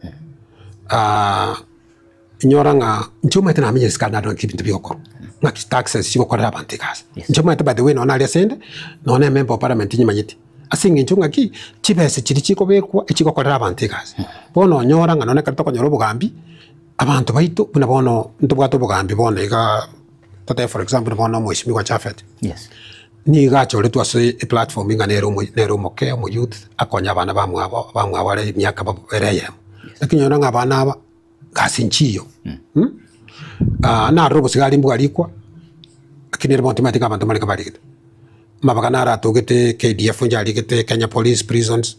D: Inyora ng'a inche omanyete namenyire isiko aria narora naki ebinto bigokorwa, ng'aki taxes chigokorera abanto egasi. Inche omanyete by the way nonye naria ase inde, nonye na emember of parliament nyimanyeti, ase eng'encho ng'aki, chibesa chiria chikobekwa echigokorera abanto egasi. Bono onyora ng'a nonye ekero tokonyora obogambi, abanto baito buna bono ntobwate obogambi bono igaa, totebe for example bono omweshimiwa Japhet, nigo achoretwe ase eplatform ng'a nere omo nere omoke omoyouth akonye abana bamwabo bamwabo are emiaka ere eyemo. Lakini onyore ng'a abana aba, gasi nchiyo, narora obosigari mbwarikwa, lakini ere bono timanyeti ng'a abanto mbarenge barigete. Amabaga naro atogete KDF inche arigete, Kenya Police, Prisons,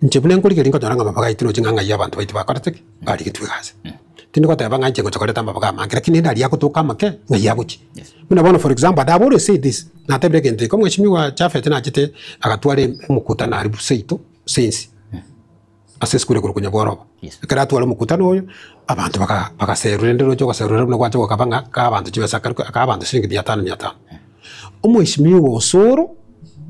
D: inche buna nkorigereria nkonyora ng'a amabaga aito roche ng'a ng'ai abanto baito bakorete ki? Barigetwe egasi. Tindi goteba ng'a inche ngocha koreta amabaga amange, lakini rende aria agotoka amake, ng'ai agochia. Buna bono for example, and I have always said this, natebire egento eke, omweshimiwa Japhet nachete agatwara omokutano aria seito, sensi. Ase esukuru ekorokwa Nyabworoba. Ekero atware omokutano oyo, abanto baka bagaserwa rende roche ogoserwa buna gwancha gokaba ng'a kaa abanto chibesa akaruka akaa abanto shilingi mia tano mia tano. Omweshimiwa Osoro,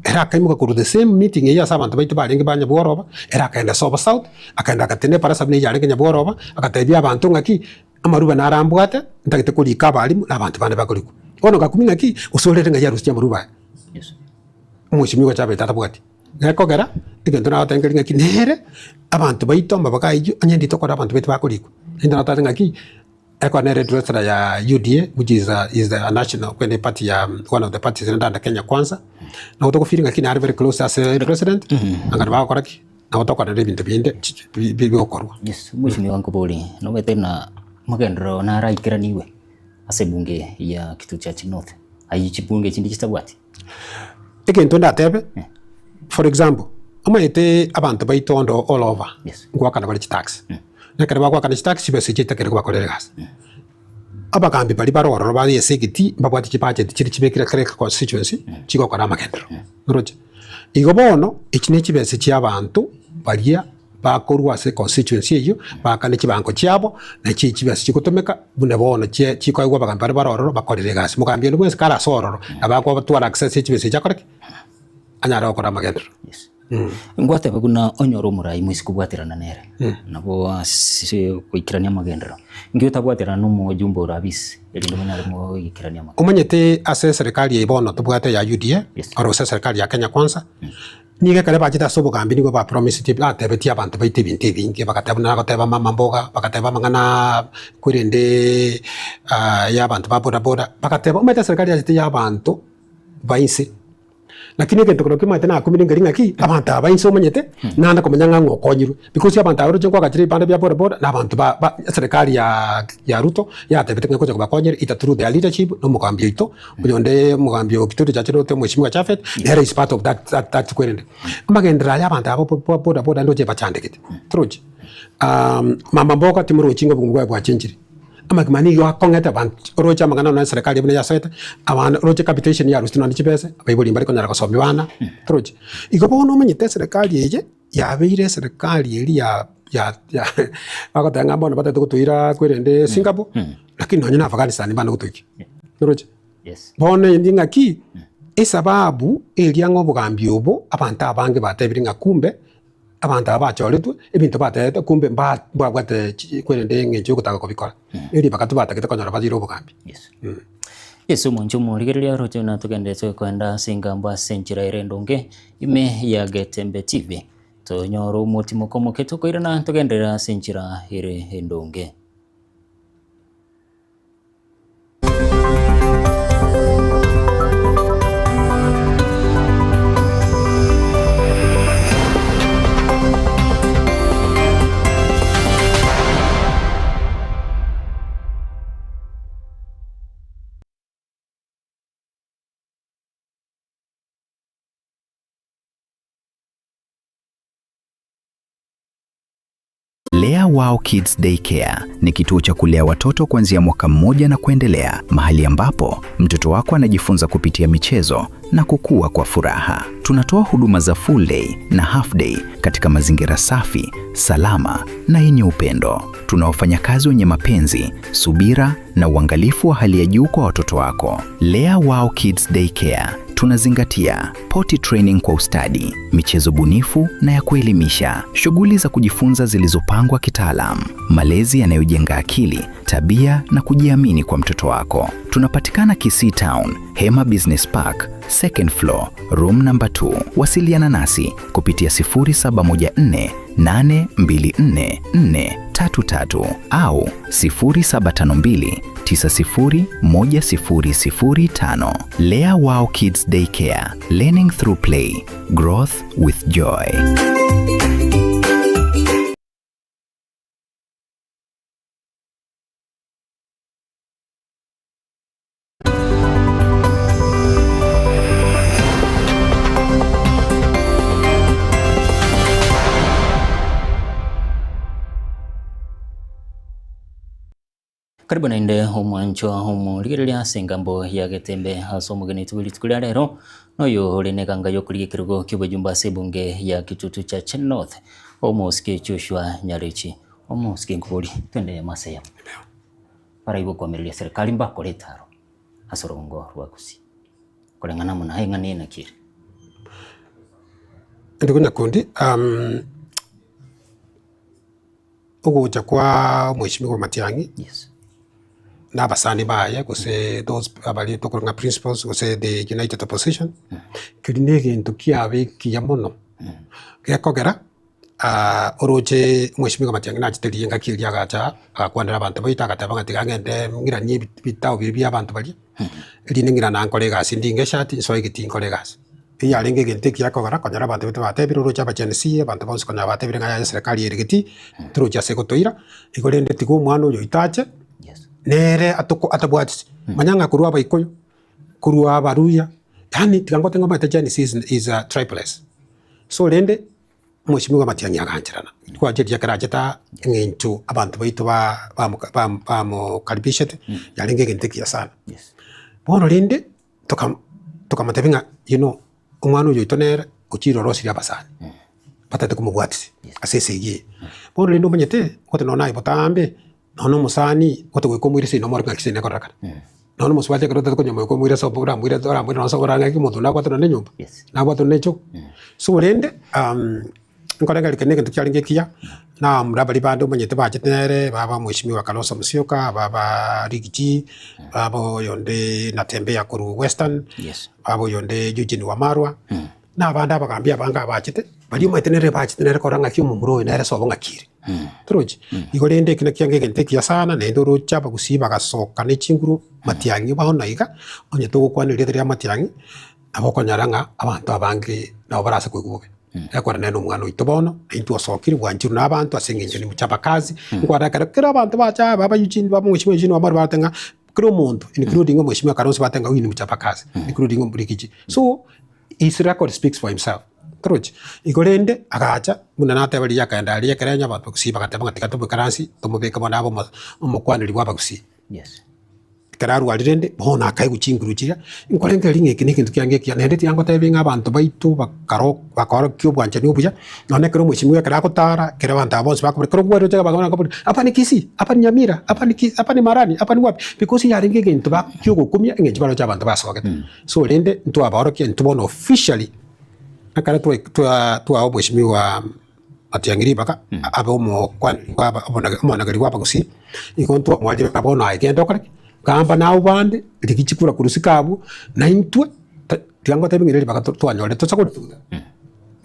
D: ere akaimoka korwa the same meeting eywo ase abanto baito barenge ba Nyabworoba, ere akaenda Sobo South, akaenda agatena ebarasa buna eywo yarenge Nyabworoba, agatebia abanto ng'aki, amaruba naro ambwate, ntagete korika abalimu na abanto bande bakorikwa. Bono ngakumia ng'aki, Osoro ere ng'ai arusetie amaruba aya? Omweshimiwa Chabeti atabwati. Gekogera, egento nagotengeria ng'aki nere, abanto baito amabaga ayio, onye ndito kore abanto baito bakorikwa. Egento nagotebia ng'aki, ekero nere treasurer ya UDA which is a is a national kwende eparty ya one of the parties rende under Kenya Kwanza, nabo togo feel ng'aki nare very close ase president, angare bagokora ki, nabo tokorera ebinto binde chi bi bigokorwa.
A: Yes, mheshimiwa nkobori, nomanyete buna mogenderero naraikeraniwe ase ebunge ya Kitutu North, ayio chibunge chinde chitabwati?
D: Egento ndatebe, for example, omanyete abanto baito onde all over, ngoakana bare chitax, na ekero bagoakana chitax chibesa echio chitakende kobakorera egasi. Abagambi baria bare ororo bare ase egetii mbabwate chibudget chiria chibekire kera econstituency chigokora amagenderero, oroche? Igo bono, echi ne chibesa chia abanto baria. Bakorwa ase constituency eyio, baakane chibango chiabo, na echi chibesa chigotomeka buna bono chie chikoegwa abagambi baria bare ororo bakorere egasi. Mogambi onde bwensi kare ase ororo, nabo agotwara access ye chibesa echi akore ki? Anyare gokora amagenderero.
A: Ngwateba buna onyore omorai moise kobwaterana nere, nabo ase goikerania amagenderero. Inki otabwaterana na omojumbe ore abisi erinde monyare goikerania amagenderero?
D: Omanyete ase eserekari eye bono tobwate ya UDA, oro gose eserekari ya Kenya Kwanza, Nigo ekero bachete ase obogambi nigo bapromisetie batebetie abanto baito ebinto ebinge, bagateba buna nagoteba mama mboga, bagateba amang'ana kwerende ya abanto ba boda boda, bagateba omanyete eserikari yachete ya abanto ba inse. Lakini egento keria kimanyete nakumire nkeri ng'aki, abanto aba ba inse omanyete, naende komanya ng'a ng'a okonyirwe. Because abanto aba roche nkwagachire ebibanda bia boda boda, na abanto ba ba eserikari ya ya Ruto yatebete ng'a egocha kobakonyera either through their leadership na omogambi oito, Oyonde omogambi o Kitui Church Road Mweshimiwa Japhet, nere is part of that that that kwerende. Amagenderero aya abanto aba bo boda boda ndoche bachandegete, torochi? Mama mboka timorochi ng'a obogima bwaye bwachenchire. Amagima nigo akong'ete abanto, oroche amang'ana nonya eserekari buna yasoete, abana oroche capitation yaruseti nonya chibesa, abaibori mbari konyara gosomia bana, torochi? Igo bono omanyete eserekari eye, yabeire eserekari eria ya ya ya bagoteba ng'a bono batagete gotoira kwerende Singapore, lakini nonye na Afghanistan mbana gotoikia. Oroche? Bono endi ng'aki, esababu eria ng'a obogambi obo abanto abange batebire ng'a kumbe, abanto aba bachoretwe, ebinto batebete kumbe mba mbabwate chi kwerende eng'encho ya ogotaka kobikora. Eribaga tibatagete konyora baire obogambi.
A: Yeso omonche omorigereria oroche buna togenderete koenda ase engambo ase enchera ere endonge ime ya Getembe TV. Tonyore omotimoko omoke tokoirana togenderere ase enchera ere endonge.
E: Lea Wow Kids Daycare ni kituo cha kulea watoto kuanzia mwaka mmoja na kuendelea, mahali ambapo mtoto wako anajifunza kupitia michezo na kukua kwa furaha. Tunatoa huduma za full day na half day katika mazingira safi, salama na yenye upendo. Tuna wafanyakazi wenye mapenzi, subira na uangalifu wa hali ya juu kwa watoto wako. Lea Wow Kids Daycare tunazingatia potty training kwa ustadi, michezo bunifu na ya kuelimisha, shughuli za kujifunza zilizopangwa kitaalam, malezi yanayojenga akili, tabia na kujiamini kwa mtoto wako. Tunapatikana Kisii Town, Hema Business Park, second floor, room number 2. Wasiliana nasi kupitia 0714 824 433 au 0752 901005. Lea Wow Kids Daycare, learning through play, growth with joy.
A: Karibu naende omwanchwa omorigereria ase engambo ya Getembe ase omogeni oito bwe rituko ria rero noyo ore neganga yokorigia ekerogo ki'obojumbe ase ebunge ya Kitutu Chache North omosike Joshua Nyarechi. Omosike nkobori twende eyemo ase eyemo. Baraibo okoamereria serikali mbakore etaro ase orogongo rwa Gusii. Koreng'ana amo naye ng'a naki ere.
D: Ndugu Nyakundi, ogocha kwa omweshimiwa Matiang'i na abasani baye gose those abaria tokorwa ng'a principals gose the united opposition, keria na egento kiabe ekiya mono, gekogera oroche omweshimiwa Matiang'i nachete riria engaki eria agacha agakwanera abanto baito agateba ng'a tiga ng'ende ng'iranie ebitabo biria bia abanto baria, erinde ng'irane nkore egasi ndinge eshati nsoe egetii nkore egasi. Eyio yarenge egento ekiya kogera konyora abanto baito batebire oroche abachensi, abanto bonsi konyora batebire ng'a yaya eserekari ere getii, torochi ase egotoira, igo rende tiga omwana oyo oito ache, nere atoko atabwatisi. Manya ng'a korwa abaikoyo, korwa abaruya, yaani tiga ngote ng'a omanyete Gen Z is a tribeless. So rende, omweshimiwa Matiang'i agancherana, twancheria ekero achete aa, eng'encho abanto baito ba bamoka bam bamokaribishete, yarenge egento ekiya sana. Bono rende. Toka tokamotebia ng'a you know, omwana oyo oito nere ochire orosirie abasani, batagete komobwatisia ase esegi eye. Bono rende omanyete, ogote nonye naye botambe, nonye na omosani, ogote goika omoire seino omore ng'aki seino ekororekana. Nonye na omosubati ekero otagete konywa omoika omoire ase oramoire oramoire nonye ase orore ng'aki omonto onde nabwate nonye na enyomba, nabwate nonye na echoo. So rende. Nkoreng'ana ekio negento kiarenge ekiya, na abamura baria bande omanyete bachete nere, baba mweshimiwa Kalonzo Musyoka, baba Riggy, baba oyonde Natembeya korwa Western, baba oyonde Eugene Wamalwa, na abande abagambi abange abachete, baria omanyete nere bachete nere korora ng'aki omomura oyo nere sobo ng'aki ere. Torochi? Igo rende ekio nakio kiange egento ekiya sana, naende oroche abagusii bagasoka ne chinguru matiang'i bono iga, onye togokwana erieta ria matiang'i, Nabo okonyora ng'a abanto abange nabo barase koigwa bobe. Ekero nere nomwana oito bono, na intwe osokire bwanchirwe na abanto ase eng'encho ni mchapakazi, nkwarora ekero kera abanto bacha aba Eugene ba mweshimiwa Eugene Wamala barete ng'a kera omonto including omweshimiwa Kalonzo bateba ng'a huyu ni mchapakazi including Riggy. So his record speaks for himself torochi? Igo rende agacha buna nateba riria akaenda aria ekero onye abanto bagusii bagateba ng'a tiga tomoikaransie tomobeke bono abe omo omokwaneri bwa abagusii. Ekero arwarire rende, bono akaigwa chinguru chiria, nkorengereria ng'a eke negento kiange ekiya, naende tiga ngotebi ng'a abanto baito bakaro bakaorokia obwanchani obuya, nonye ekero omweshimiwa ekero agotara, ekero abanto aba bonsi bakobora, ekero okwarire oche abageni bakobora, hapa ni Kisii, hapa ni Nyamira, hapa ni Ki hapa ni Marani, hapa ni wapi, because yarenge egento ba kiogokumia eng'encho baroche abanto basogete. So rende, ntwabaorokia intwe bono officially, ekero twa twa twaa omweshimiwa. Matiang'i ribaga abe omokwaneri bw'aba omonageri bw'abagusii, igo ntwamwarire ng'a bono aye genda okore ki? Gamba nabwo bande, rigia chikura korwa isiko abwo, na intwe ta tiga ngotebi ng'a ere ribaga twanyorire tosa korituta,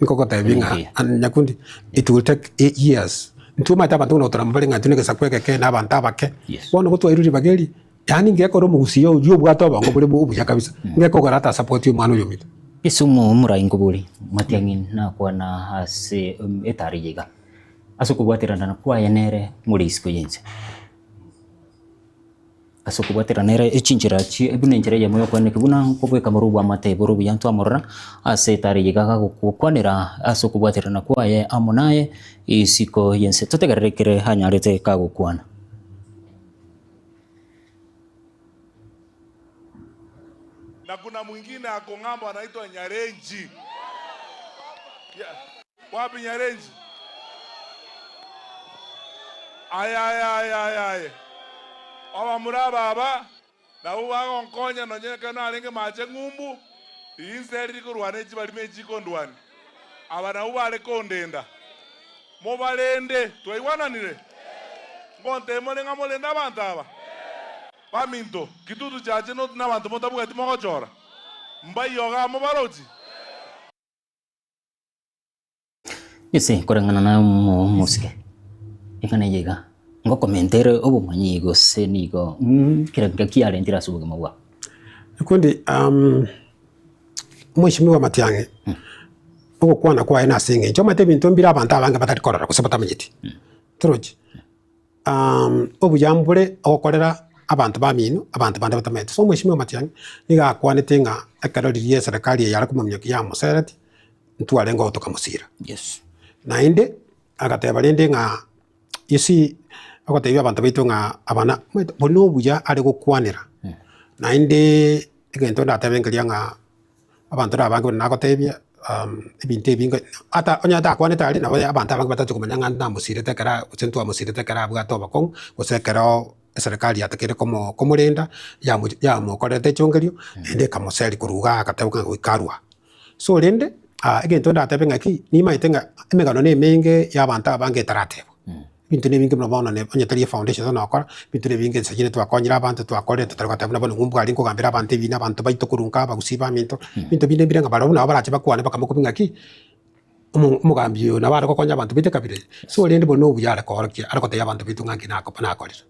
D: nkogotebi ng'a nyakundi it will take years. Intwe omanyete abanto buna gotorama bare ng'a intwe na egesaku egeke na abanto abake, bono gotwairwe ribaga eri, yaani ngekora omogusii oywo obwate obongo bore obuya kabisa, ngekogera ata support omwana oyo ominto.
A: Kisumu omorai nkobori Matiang'i nakwana ase etari eye iga, ase okobwaterana kwaye nere more isiko y'ense. Ase okobwaterana nere echinchera chi buna enchera eyemo y'okwaneka buna nkobeka amaro obwamate bore obuya ntwamorora ase etari eye iga agagokwanera ase okobwaterana kwaye amo naye isiko y'ense. Totegerere ekere anyarete kagokwana.
F: Na kuna mwingine ako ng'ambo anaitwa Nyarenji. Yeah. Wapi Nyarenji? Aya aya aya aya aya. Abamura aba nabo bagonkonya nonye ekero narenge mache ng'umbu, rinse eri rikorwana echi barime echi chikondwania. Aba nabwo bare kondenda. Mobarende, twaigwananire? Ngontebie more ng'a morende abanto aba? Baminto, kitutu chiache noti nabanto motabwati mogochora? Mbaiyo igaa mobarochi?
A: Ase koreng'ana na omosike, eng'ana eye iga, ngokomentere obomanyi gose nigo kera kera kiarentire ase obogima bwao.
D: Ekundi omweshimiwa Matiang'i, ogokwana kwaye nase eng'encho omanyete ebinto mbire abanto abange batari korora gose batamanyeti, torochi? Obuya mbore ogokorera abanto bamino, abanto bande batamanyeti. So omweshimiwa Matiang'i nigo akwanete ng'a ekero riria eserekari eye yare komominyokia yamosereti, ntwarenge oo tokamosira. Naende agateba rende ng'a you see. Agotebia abanto baito ng'a abana, omanyete obo na obuya are gokwanera, naende egento ndatebe nkeria ng'a abanto na abange buna nagotebia ebinto ebinge ata onye atakwanete aria nabo abanto abange batache komanya ng'a namosirete ekero gose ntwamosirete ekero abwate obokong'u gose ekero eserekari yatakeire komo komorenda yamo yamokorerete echongerio naende ekamoseria korwa igaa agateba ng'a goika arwe aa. So rende egento ndatebe ng'aki, nimaete ng'a emegano na emenge ya abanto abange etaratebwa. Ebinto na ebinge buna bono onye tari efoundation tari nokora, ebinto na ebinge inse chinde twakonyire abanto twakorire totari goteba buna bono ng'umbu aria nkogambera abanto ebina abanto baito korwa nka abagusii baminto, ebinto binde mbire ng'a barabwo nabo barache bakwane bakamokumia ng'aki, omo omogambi oyo nabo are gokonya abanto baito ekabira eye. So rende bono obuya are koorokia are gotebia abanto baito ng'a nki nako nakorire.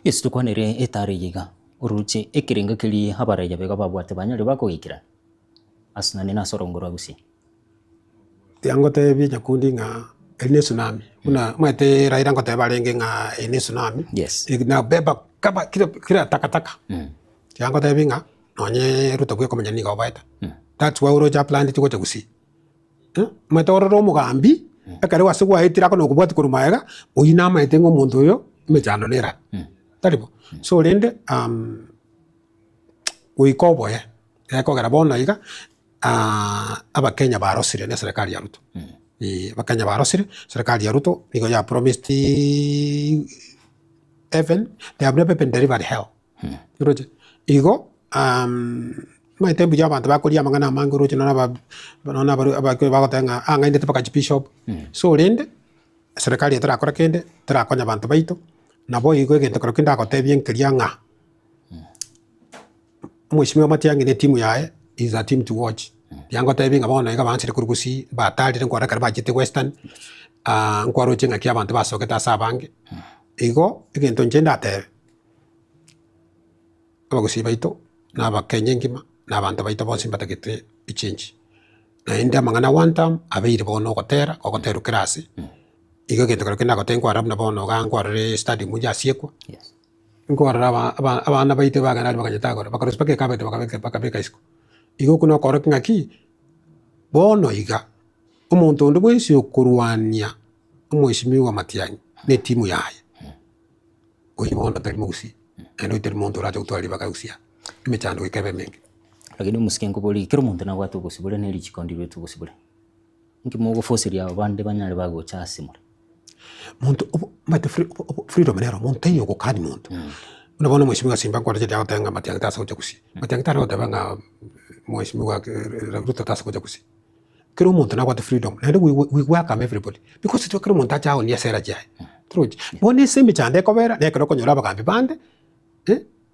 A: Yeso tokwanere etara eye iga, oroche ekerengo keria abaraiya baiga babwate banyare bakogekerana ase nonye nase orongo rwa gusii.
D: Tiga ngotebie nyakundi ng'a eri ne tsunami, buna omanyete Raila ngoteba arenge ng'a eye ne tsunami, inabeba kaba kila kila takataka. Tiga ngotebie ng'a nonye Ruto bwekomenya nigo obaete, that's why oroche aplaneti gocha gusii, omanyete orore omogambi, ekero ase gwaetire akona gokobwatia korwa magega, oyio namaete ng'a omonto oyo emechando nere aa, tari bo? So rende goika oboe, gekogera bono iga. Abakenya barosire na eserekari ya Ruto, eh, abakenya barosire, eserekari ya Ruto nigo ya promised heaven, they have never been delivered hell, oroche? Igo omanyete mbuya abanto bakoria amang'ana amange oroche nonye aba nonye abaru abakoro bagoteba ng'a ang'ainete mpaka chibishop, so rende, eserekari eye terakora kende, terakonya abanto baito, naboigo egento kerokio ndagotebie nkeria ng'a. Omweshimiwa Matiang'i ne etimu yaye is a team to watch. Riria ngotebia ng'a bono iga baanchire korwa gusii, batarire nkwarora ekero bachete western, nkwaroche ng'aki abanto basogete ase abange. Igo, egento inche ndatebe, abagusii baito, na abakenya engima, na abanto baito bonsi mbatagete echange. Naende amang'ana one term, abeire bono ogotera, ogoterwa kera ase, igo egento keria kende nagotebia nkwarora buna bono iga nkwarora estadium yasiekwa. Nkorora abana baito bagenda aria bakanyete agoro, bakarusia mpaka ekabete bakabeka bakabeka isiko. Igo okwo nokorokia ng'aki, bono iga, omonto onde bwensi okorwania omweshimiwa Matiang'i na etimu yaye, oyio bono tari mogusii, naende oyio tari monto orache gotwara ribaga gusii aa, emechando goika ebe emenge.
A: Lakini omosike nkoborie, kera omonto nabwate obosibore na erichiko ndiruete obosibore. Inki mogofoseria aba bande banyare bagocha ase more?
D: Monto obo omanyete free obo freedom nero omonto taiyo ogokani monto. Buna bono omweshimiwa Simba nkwarorete riria agoteba ng'a Matiang'i tasa gocha gusii, Matiang'i tari goteba ng'a mweshimiwa Ruto tasa gocha gusii. Kera omonto nabwate freedom naende we we welcome everybody because intwe kera omonto ache aonie esera chiaye, torochi? Bono ase emechando ekobera na ekero okonyora abagambi bande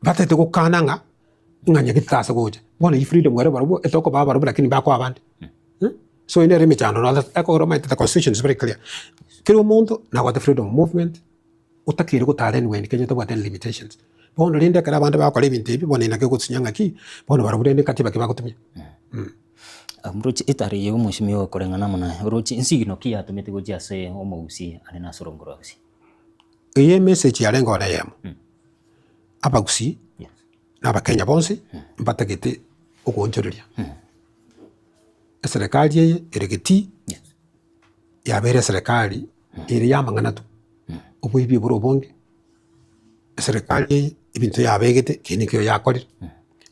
D: batagete gokana ng'a ng'a nyagete tasa gocha, bono eywo freedom ere barobwo etokobaa barobwo lakini mbakoa abande. So eyio nere emechando naro ekogera omanyete the constitution is very clear. Kera omonto nabwate freedom of movement, otakeire gotara anywhere in Kenya otabwati any limitations. Bono rende ekero abande bagokora ebinto ebi, bono naki ogosinya ng'aki, bono barobwo rende katiba ki bagotumia.
A: Oroche etari eye omweshimiwa okoreng'ana amo naye, oroche ensigino ki yatomete gochia ase omogusii ande na ase orongo rwa gusii?
D: Eye emessage yarenge one eyemo, abagusii na abakenya bonsi mbatagete ogoonchoreria. Eserekari eye ere getii, yabeire eserekari ere ya amang'ana tu, oboibi obore obonge, eserekari eye ebinto yabegete kende nkeiyo yakorire.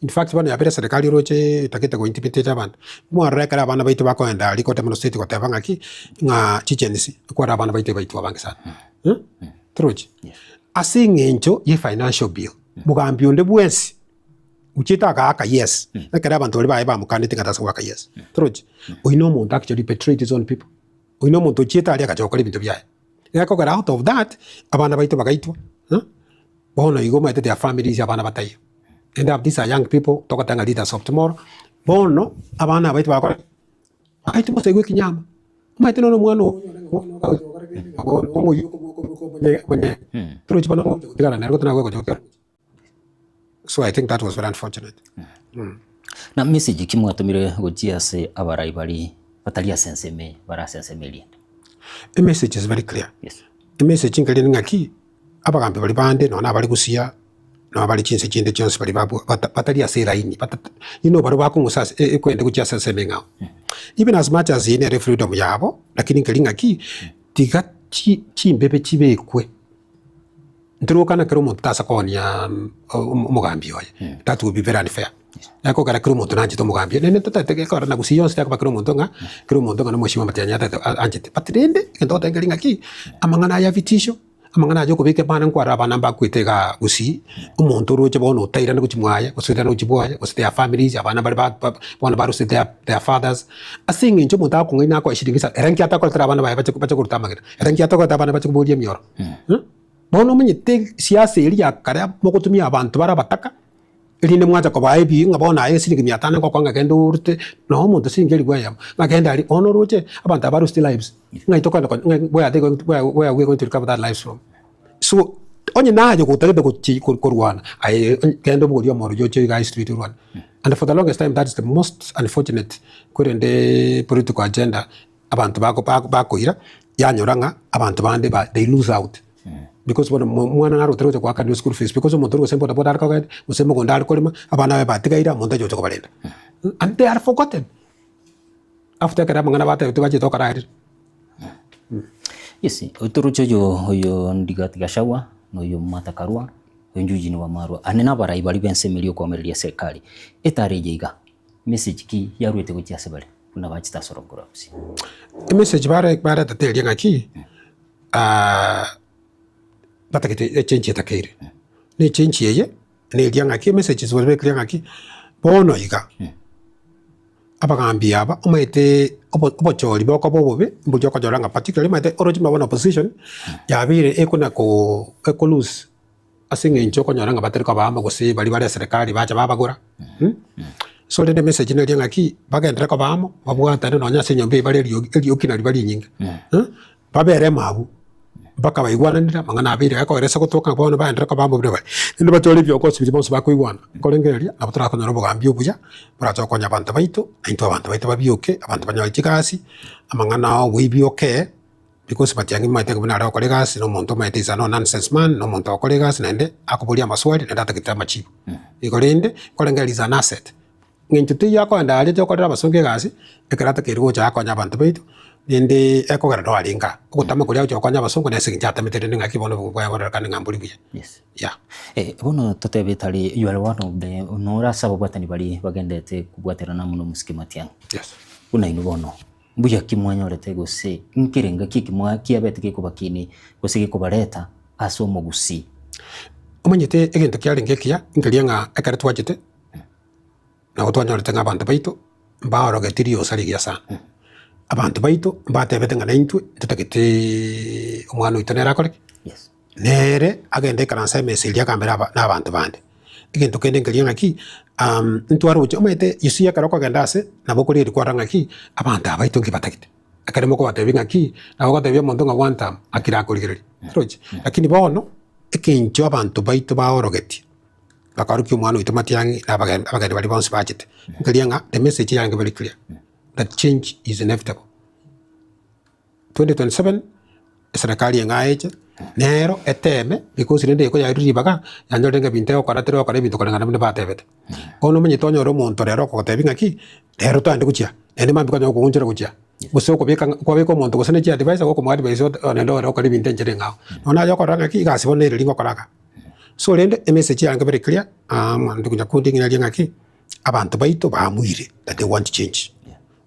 D: In fact bono yabeire eserekari oroche etagete go intimidate abanto, mwarora ekero abana baito bakoenda aria kote mono state goteba ng'aki, ng'a chigency, ekwarora abana baito ebaitwa abange sana torochi? Ase eng'encho ye financial bill, mogambi onde bwensi. Ochiete agaaka yes, ekero abanto baria baye bamokaneti ng'a tasa goaka yes. Torochi? Oyio na omonto actually betrayed his own people. Oyio na omonto ochiete aria agacha gokora ebinto biaye. Gekogera out of that, abana baito bagaitwa, bono igo omanyete their families abana bataiyo. End up these are young people, togoteba ng'a leaders of tomorrow, bono abana aba baito bagokora ki? Bagaitwa bosa igo ekinyama. Omanyete nonye omwana oo onyore ng'a bono ogocha gokora kende ng'a bono omoyio okomonye. Torochi bono ogocha gotigara nere gose nagocha gotigara. So I think that was very unfortunate.
A: Na message ki mwatomire gochia ase abarai baria batari ase ensemo eye bare ase ensemo eria ende?
D: Emessage is very clear. Emessage nkeri ng'aki, abagambi baria bande nonya abare gusii nonya bare chinse chinde chionsi baria babwa bata batari ase elaini bata you know baria bakong'usa ase ekwende gochia ase ensemo eng'ao. Even as much as eyio nere freedom yabo, lakini nkeri ng'aki, tiga chi chimbebe chibekwe. Ntorokana kera omonto tasa koonia omogambi oye, that will be very unfair. Ekogera kera omonto nanchete omogambi oye, naende totagete gekora na gusii yonsi tekoba kera omonto ng'a, kera omonto ng'a nomosima matiang'i atagete anchete. But rende, egento ogoteba nkeri ng'aki, amang'ana aya vitisho, amang'ana aya okobeka abana nkwarora abana mbakwete igaa gusii, omonto oroche bono otairane gochia mwaye, gose otairane gochia bwoye, gose their families, abana bare ba ba bono barosire their their fathers, ase eng'encho omonto akong'aina akoe shilingi isano, ere nki atakoretera abana baye bache bache koruta amagena, ere nki atakorete abana bache koboria emioro. Bono omanyete siasa eria ya kare mogotumia abanto bare abataka, erinde mwancha kobaa ebi ng'a bono aye esiringi mia tano ngokoa ng'a genda orute, noo omonto siringi elifu eyemo, ng'a genda aria, bono oroche abanto aba baruseti lives, ng'ai tokogenda konya ng'ai where are they going to where where are we going to recover that lives from? So, onye naye gotagete gochi korwana, aye genda obogorie omorogi oche igaa street orwane. And for the longest time that is the most unfortunate korende political agenda abanto bako bako bakoira, yanyora ng'a abanto bande ba they lose out. Because bono mo omwana naro otari gocha goakanera eschool fees because omonto ore gose bodaboda are kogenda, gose mogondo are korema, abana baye batigaire omonto ache gocha kobarenda. And they are forgotten. After ekero amang'ana batebete bachete gokora arire.
A: Yes, otoroche oyo oyo Rigathi Gachagua na oyo Martha Karua, oyo Eugene Wamalwa, ane nabarai baria b'ensemo eria okoamereria serikali, etara eye iga, message ki yaruete gochia ase bare? Buna bachete ase orogo rwa Gusii.
D: Emessage bare baretete eria ng'aki, batagete echange etakeire. Na echange eye, na eria ng'aki emessage babekeire ng'aki, bono iga, abagambi aba omanyete obo obochori bokoba obobe, mboria okonyora ng'a particularly omanyete oroche buna bono opposition, yabeire ekona ko eko lose ase eng'encho okonyora ng'a batari koba amo gose baria bare eserekari bacha babagora So rende emessage neria ng'aki, bagenderere koba amo, babwatane nonye ase enyomba eye bare eriogi erioki nari bare rinyinge babere amo abwo, mpaka baigwananire amang'ana abeire gekogera ase gotoka bono bagenderere koba amo buna bare. Rende bachore ebiongozi biria bonsi bakoigwana, nkorengereria nabo torakonyora obogambi obuya, borache gokonya abanto baito, naintwe abanto baito babioke, abanto banyore chigasi, amang'ana oboibi okee. Because matiang'i omanyete buna are gokora egasi na omonto omanyete is a no nonsense man, na omonto ogokora egasi naende akoboria amaswali naende atagete amachibu. Igo rende, nkorengereria is an asset. Ng'encho teiyo akoenda aria ache gokorera abasongo egasi, ekero atakeire gocha akonye abanto baito, rende ekogera no arenge aa. Ogotama koria agocha gokonya abasongo nase eng'encho atamete rende ng'aki bono obogima bwaye bororekane ng'a mbori buya.
A: Yes.
D: Yeah.
A: Bono totebe tari you are one of the nore ase ababwatani baria bagendete kobwaterana amo na omosike Matiang'i.
D: Yes.
A: Buna inwe bono. Mbuya ki mwanyorete gose nkerenga ki ekimwa kiabete gekobakini gose gekobareta ase omogusii?
D: Omanyete egento kiarenge ekiya nkeria ng'a ekero twachete, nabo twanyorete ng'a abanto baito mbaorogeti riosa rigiya sana. Abanto baito mbatebete ng'a naintwe ntotagete omwana oito nere akore ki? Nere agende ekaranse emesa eria agambere aba na abanto bande. Egento kende nkeria ng'aki, ntwaroche omanyete you see ekero okogenda ase, nabo okorigereria kwarora ng'aki, abanto aba baito nki batagete. Ekero mokobatebia ng'aki, nabo ogotebia omonto ng'a one term, akire akorigereria, torochi? Lakini bono, ekencho abanto baito baorogetie, bakaorokia omwana oito matiang'i na abageni abageni baria bonsi bachete, nkeria ng'a the message yarenge very clear, that change is inevitable. 2027 eserekari eng'ao eche, nero eteme because rende eko yairwe ribaga, yanyorire ng'a ebinto egokora terigokora ebinto koreng'ana buna batebete. Bono omanyete onyore omonto rero okogotebia ng'aki, rero togende gochia, naende mambia okonyora okogoonchora gochia, gose okobeka ng'a kwabeka omonto gose ne chiadvice gokomoa advice ote naende ore okore ebinto enchera eng'ao. Nonya naye okorora ng'aki, egasi bono nere ngokora iga. So rende emessage yange very clear, ndugu nyakundi ng'a ng'aki, abanto baito baamuire that they want change.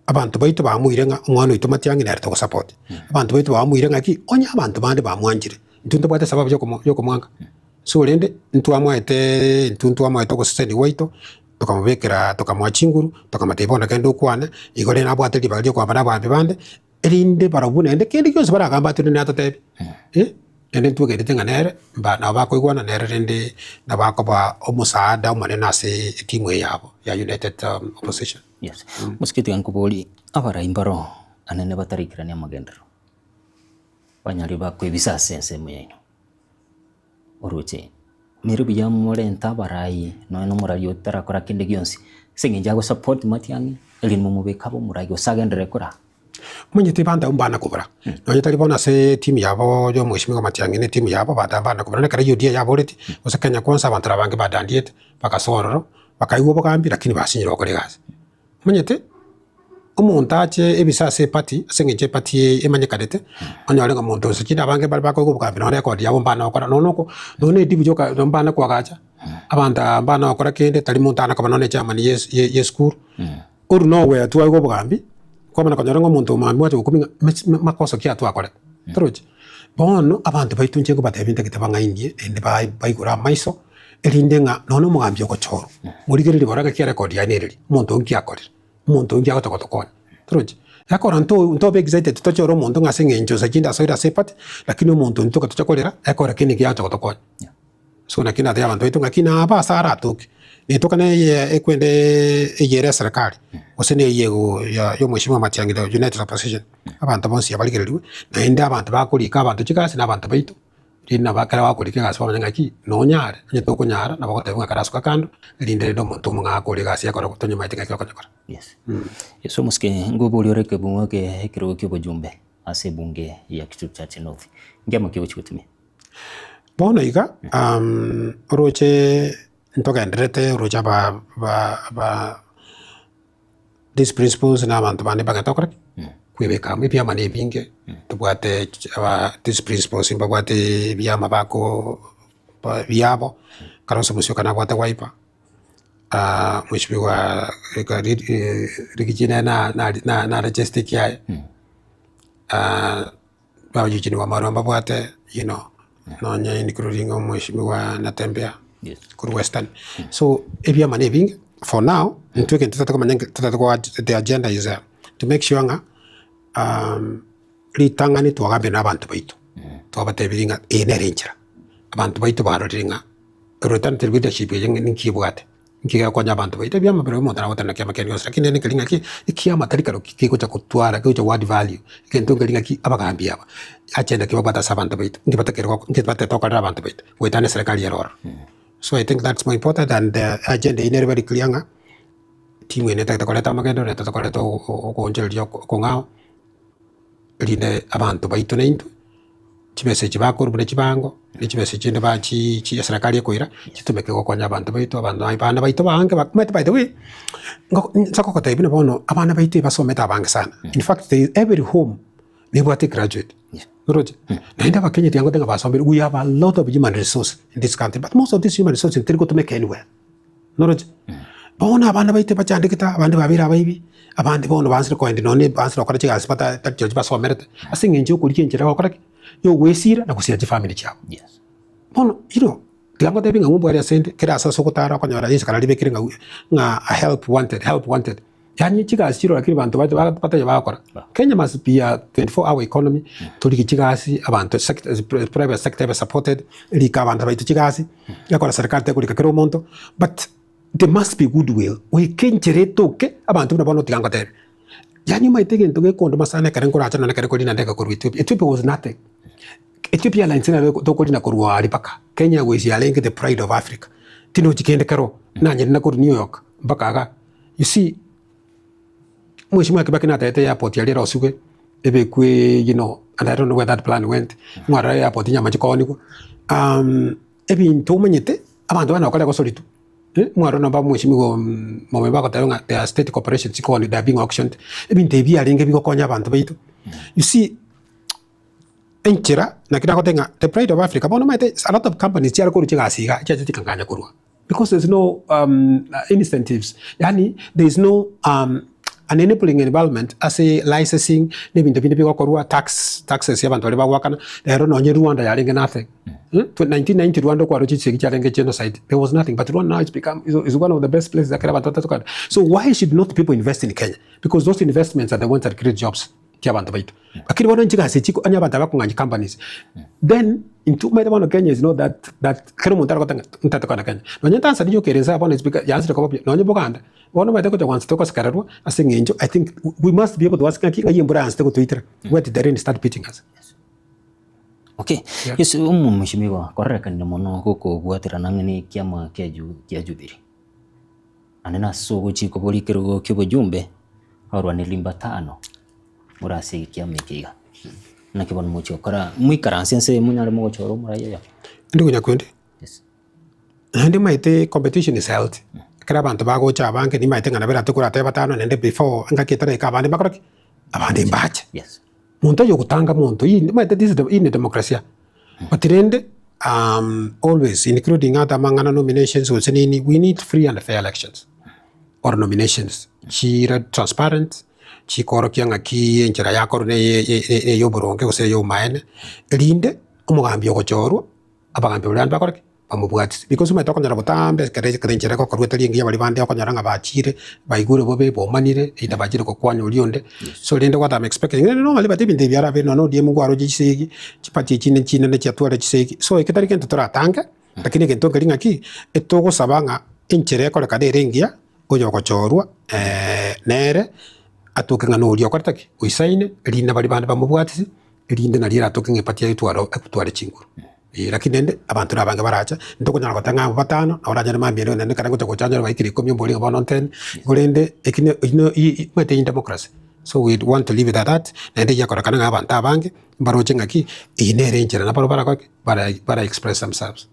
D: Abanto baito bamoire ng'a omwana oito matiang'i nere togosupport. Abanto baito bamoire ng'aki onye abanto bande bamwanchire, intwe ntobwate esababu yokomo yokomwanga. So rende ntwamoete intwe ntwamoete ogosesenia gwaito, tokamobekera tokamoa chinguru, tokamotebia bono genda okwane, igo rende nabwate ribaga riokoamba na abanto bande, erinde barobwo naende kende gionsi baragambe atwe rende natotebie eh, naende ntwegenete ng'a nere mba nabo bakoigwana nere rende nabo akoba omosaada omonene ase etimu eye yabo ya United Opposition.
A: Yes. Mosike tiga nkoborie, abarai mbaro anene bataraikerania amagenderero, banyare bakoebisa ase ensemo yaino. Oroche, nere buya morente abarai nonya na omorai otarakora kende gionsi, ase eng'encho agosupport matiang'i, erinde momobeke abe omorai gose agenderere koraa.
D: Omanyete abanto abwo mbana kobora, nonye tari bono ase etimu yabo ya omweshimiwa Matiang'i na etimu yabo abanto abwo mbana kobora, na ekero UDA yaboreti, gose Kenya kwanza abanto abange badandiete, bagasoa ororo, bakaigwa obogambi lakini basinyire gokora egasi. Omanyete. Omonto ache ebisa ase eparty, ase eng'encho eparty eye emanyekanete, onyore ng'a omonto gose chinde abange mbare bakoigwa obogambi nonye record yabo mbana gokora nonye oko nonye edibu yoka mbana koagacha, abanto aba mbana gokora kende, tari monto ana koba nonye echairman ya es- ya esukuru. Korwa nowea twaigwa obogambi, kwamanya konyora ng'a omonto omwami gwacha gokumia ng'a mech- makoso ki atwakorete, torochi? Bono abanto baito inche nkobatebia ntagete bang'ainie naende ba- baigure amaiso, erinde ng'a nonye omogambi ogochorwa, morigererie borore ng'aki erecord yaye nereri, omonto oyio nki akorire, omonto oyio nki agocha gotokonya, torochi? Ekero nto ntobe excited tochore omonto ng'a ase eng'encho gose chinde asoire ase eparty, lakini omonto oyio ntoka tocha korera, ekore kende nki agocha gotokonya. So naki natebia abanto baito ng'aki nabo ase aratoke, netoka na eye ekwende eyere eserikari, gose na eye ego ya ya omweshimiwa Matiang'i the united opposition, abanto bonsi abarigereriwe, naende abanto bakorika abanto chigasi na abanto baito, rinde nabo ekero bakorika egasi bamanye ng'aki, nonyare, onye tokonyara nabo ogoteba ng'a karasuka kando, erinde rende omonto omong'ao akore egasi ekore tonyamaeti ng'aki okonyekora.
A: Yes. Yeso omosike ngoboria ore ekebungo eke ekerogo kia obojumbe ase ebunge ya Kitutu Chache North. Nkiamo ki ogochia gotumia?
D: Bono iga, oroche ntogendererete oroche aba ba ba these principles na abanto bande mbagete gokora ki? Kwebeka amo ebiama na ebinge, tobwate aba these principles mbabwate ebiama bako ba biabo, Kalonzo Musyoka nabwate Wiper, mweshimiwa Riggy G nere na- na- naregister ekiaye. Eugene Wamalwa mbabwate you know, nonye including omweshimiwa Natembeya korwa Western. So ebiama na ebinge, for now, intwe egento totagete komanya totagete goa the agenda is to make sure ng'a ritang'ani twagambire na abanto baito, twabatebirie ng'a eye nere enchera, abanto baito barorire ng'a alternative leadership eye ninki ebwate. Nki gegokonya abanto baito? Ebiama biria omonto nagoteba naki amakeene gose, lakini rende nkeri ng'aki, ekiama tari kero kegocha gotwara, kegocha go add value, egento nkeri ng'aki abagambi aba, agenda ki babwate ase abanto baito, nki batakeire goko nki batagete gokorera abanto baito, goetania eserekari ere ororo. So I think that's more important and the agenda eywo nere very clear ng'a, team eye netagete koreta amagenderero, netagete koreta ogoonchoreria okong'ao, erinde abanto baito naintwe. Chibesa echi bakorwa buna chibango, ne chibesa echinde ba chi chi eserekari ekoira, chitumeke gokonya abanto baito, abanto abana baito bange omanyete by the way, ngoko nsa kogotebia buna bono abana baito ebasomete abange sana, in fact they every home nebwate egraduate, oroche? Naende abakenya tiga ngote ng'a basomire, we have a lot of human resource in this country, but most of this human resource teri gotumeka anywhere. Noroche? Bono abana baito bachandegete, abande babeire abaibi, abande bono baansire koenda nonye baansire gokora chigasi bata tari chirochio basomerete, ase eng'encho ya okorigia enchera ya gokora ki? Ya ogoesira na gosira chifamiri chiabo. Bono you know, tiga ngotebie ng'a ng'umbu aria ase ende, kera ase ase ogotara okonyora rinsakara ribekire ng'a ng'a help wanted, help wanted. Yaani chigasi chire lakini banto baito bataiyo bagokora. Kenya must be a 24 hour economy, torige chigasi, abanto sector, private sector ebe supported, rika abanto baito chigasi, ekora serikali tekorika kera omonto, but there must be goodwill, goika enchera etoke, abanto buna bono tiga ngotebie. Yaani omanyete egento gekondoma sana ekero nkoracha nonye ekero nkorina ndege korwa Ethiopia, Ethiopia was nothing. Ethiopia Airlines nero tokorina korwa aria mpaka Kenya Airways yarenge the pride of Africa, tinochi kende kero, nanyerina korwa New York mpaka igaa. You see, Mheshimiwa Kibaki natebete airport yaria erosiwe ebekwe you know, and I don't know where that plan went, ng'a ororo airport nyama chikoonigwa, ebinto omanyete, abanto bane bakore gosoritwa, mwarora nabo Mheshimiwa Mumia bagoteba ng'a there are state corporations chikoonigwa they are being auctioned, ebinto ebi biarenge bigokonya abanto baito. You see, enchera naki nagoteba ng'a the pride of Africa, bono omanyete a lot of companies chiare korwa chigasi igaa, chiacha chikanganya korwa. Because there's no incentives yaani there is no an enabling environment ase licensing na ebinto binde bigokorwa tax taxes ya abanto baria bagoakana, rero nonye Rwanda yarenge nothing 1990 Rwanda okwaroche chisegi chiarenge genocide there was nothing but Rwanda now it's become is one of the best places ekero abanto batatokana. So why should not people invest in Kenya because those investments are the ones that create jobs. chi'abanto baito. Lakini bono chigasi echi onye abanto abakong'anya companies, then intwe omanyete bono Kenya is not that that kera omonto aragoteba ng'a ntete kogenda Kenya. Nonye Tanzania yoka ere inse bono is because yaanchire koba buya, nonye Buganda, bono omanyete gocha gwansa togosekererwa ase eng'encho I think we must be able to ask ng'aki ng'ai embura yaanchete gotoitera, where did the rain start beating us?
A: Okay, yes omomheshimiwa korerekanire mono gokobwaterana ang'e na ekiama kia Ju kia Jubilee. Naende nase ogochia koboria ekerogo ki'obojumbe, abarwani batano more ase ekiama eke iga. Naki bono mochia gokora, moikaranse inse monyare mogochora omorai oyomo.
D: Inde konya kwende, naende maete competition is healthy. Ekero abanto bagocha abange nimaete ng'a nabo eratoke oratebe batano naende before engaki etaraika abande mbakore ki? Abande mbache. Monto oyo ogotanga monto hii omanyete this is hii ni demokrasia. But rende always including ata amang'ana nominations gose nini we need free and fair elections or nominations chire transparent, chikorokia ng'aki enchera yakorwa na eye eye oboronge gose eye obomaene, erinde omogambi ogochorwa, abagambi baria bande bakore ki? Bamobwatisi. Because omanyete okonyora botambe ekero ekero enchera egokorwa etari engiya baria bande okonyora ng'a bachire, baigure bobe, bomanire, either bachire gokwania oria onde, so rende what am expecting, rende normally but ebinto ebi biarabe nonya ODM nkwaroche chisegi, chiparty echi chinene chiatware chisegi, so eke tari gento toratange, lakini egento nkeri ng'aki, etogosaba ng'a enchera ekorekana ere engiya, oyogochorwa nere atoke ng'a noria okorete ki? Oisaine, erinde baria bande bamobwatisi, erinde nario eratoke ng'a eparty yaye etware etware chinguru. Ee, lakini rende abanto nabange barache, ntokonyara goteba ng'a abwo batano, nabo oranyore mambia ere naende ekero ngocha gocha onyore baikire ikomi ombori ng'a bono ntene, korende eki ne eki ne omanyete in democracy, so we want to leave it at that, naende egiakorekana ng'a abanto abange, mbaroche ng'aki, eye nere enchera nabarobwo barakore ki? Bara bara express themselves.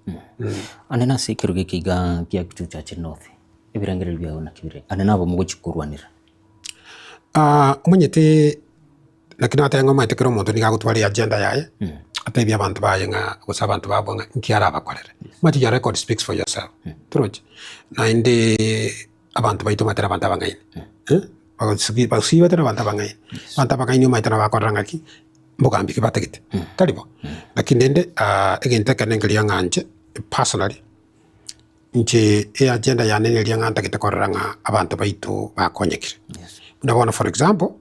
A: Ande nase ekerogo eke iga gia Kitutu North, ebirengererio biao naki bire? Ande nabo mogochia korwanera.
D: Omanyete naki nateba ng'a omanyete kera omonto nigo agotwara eagenda yaye, atebie abanto baye ng'a gose abanto babo ng'a nki arabakorere. Omanyete your record speaks for yourself, torochi? Naende abanto baito omanyete na abanto abang'aini, bagosibete na abanto abang'aini, abanto abang'aini omanyete nabo bakorora ng'aki, mbogambi ki batagete, tari bo? Lakini rende egento ekenene nkeria ng'a inche personally, Inche eagenda yane neria ng'a ntagete korora ng'a abanto baito bakonyekire. Buna bono for example,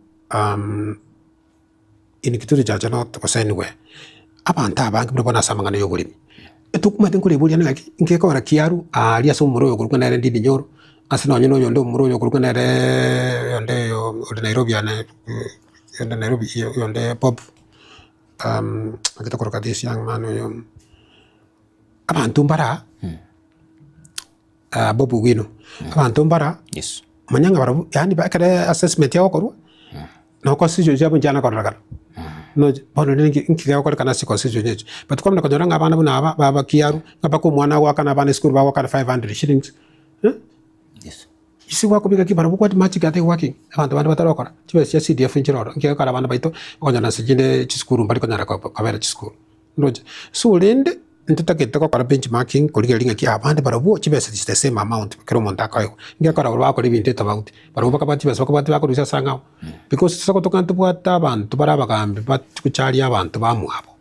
D: in Kitui Church not gose anywhere, abanto abange buna bono ase amang'ana ya oboremi, etokomanyete nkoreboria ng'aki, nkekora kiaru aaria ase omomura oyo okorokwa nere Ndindi Nyoro, ase nonye na oyonde omomura oyo okorokwa nereee oyonde oyo ore Nairobi ane oyonde Nairobi oyonde Bob naki tokoroka this young man oyo. Abanto mbara Bob Owino, abanto mbara manya ng'a barabwo yaani ekero assessment egokorwa, na constituency yabo nchiana kororekana. Nonya bono rende nki nki gegokorekana ase constituency echi. But kwamanya konyora ng'a abana buna aba babakiarwa, ng'a mpaka omwana agoakana abana esukuru bagoakana 500 shillings. Ase gwakobeka ki barabwo what magic are they working? Abanto bande batarokora, chibesa chia CDF nchire ororo, nki gekogera abana baito okonyora nase chinde chisukuru mbari konyara kobera chisukuru. Ndoche. So rende, ntotagete gokora benchmarking korigereria ng'aki abande barabwo chibesa is the same amount kera omonto akoegwa. Nki gekogera barabwo bagokora ebinto etofauti, barabwo bakabwata chibesa bakabwati bakorusia ase ang'ao. Because ase gotoka ntobwate abanto bare abagambi bagocharia abanto bamwabo,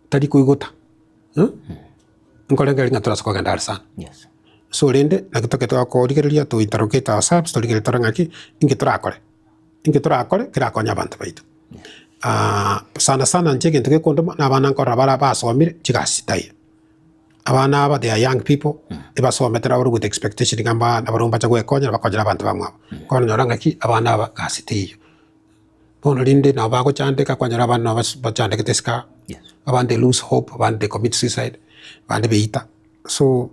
D: tari koigota. Nkorengereria ng'a torase kogenda are sana. So rende, naki tokete gokorigereria to interrogate ourselves torigererie tore ng'aki, inki torakore? Inki torakore kerakonye abanto baito? Sana sana inche egento gekondoma na abana nkorora bare basomire chigasi chitaiyo. Abana aba they are young people, ebasomete nabo bare with expectation ng'a mba nabarobwo mbache goekonya bakonyere abanto bamwabo. Bono onyore ng'aki, abana aba gasi teiyo. Bono rende nabo bagochandeka kwanyora abande nabo bachandegete isiko aa, abande lose hope, abande they commit suicide, abande beita. So,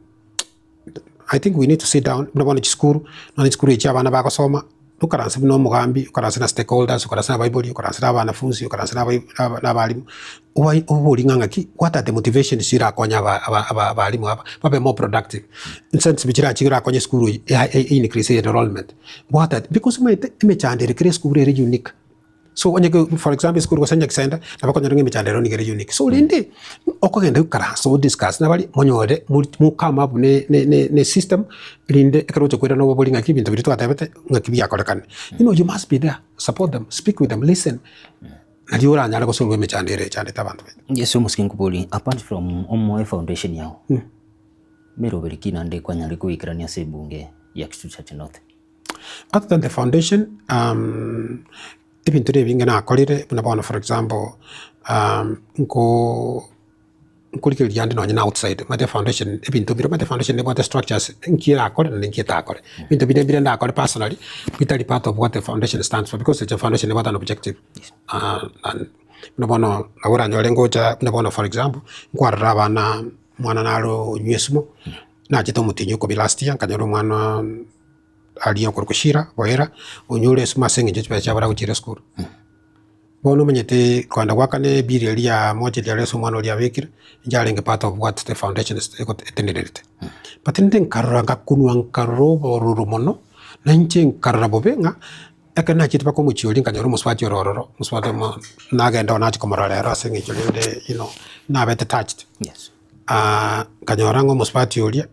D: I think we need to sit down, buna bono chisukuru, nonya chisukuru echi abana bagosoma, okaranse buna omogambi, okaranse na stakeholders, okaranse na abaibori, okaranse na abanafunsi, okaranse na abai- na abalimu, obai oborie ng'a ng'aki, what are the motivations chirakonye aba- aba- aba- abalimu aba, babe more productive. Incentive chirachi chirakonye esukuru eye, e increase enrollment. What are because omanyete emechando ere kera esukuru ere unique. So onye ke for example esukuru gose Nyagisenda, nabo okonyora ng'a emechando ero nigo ere unique. So rende, okogenda goikaransa o discuss nabari, monyore mo mo come up ne ne ne ne system, rinde ekero ogocha koirana obabori ng'aki ebinto biria twatebete, ng'aki biakorekanire. You know you must be there, support them, speak with them, listen, nario oranyare gosolve emechando ere echandete abanto baito.
A: Yeso omosike nkobori, apart from omoe foundation yao, Meroberi ki naende kwanyare koikerania ase ebunge ya Kitutu Church North?
D: Other than the foundation, ebinto na ebinge nakorire buna bono for example, nko nkorigereria ande nonye na outside, omanyete foundation ebinto bire omanyete foundation nebwate structures nki erakore naende nki etakore. Ebinto binde mbire ndakore personally, bitari part of what the foundation stands for because eche foundation nebwate an objective. And buna bono nabo oranyore ngocha buna bono for example, nkwarora abana. Omwana naro onywa esimo, nachete omotienyi okobi last year, nkanyora omwana aria okorokwa Sheila boera, onyure esimo ase eng'encho chibesa chiabo baragochiera esukuru. Bono omanyete kogenda goakana ebill eria ya mortuary aria ase omwana oria abekire, inche arenge part of what the foundation etenenerete. But rende nkarora ngakunwa nkarora obororo mono, na inche nkarora bobe ng'a ekero nachete mpaka omochie oria nkanyora omosubati ore ororo, omosubati omo nagenda oo nachia komorora rero ase eng'encho rende you know, nabete touched. Nkanyora ng'a omosubati oria,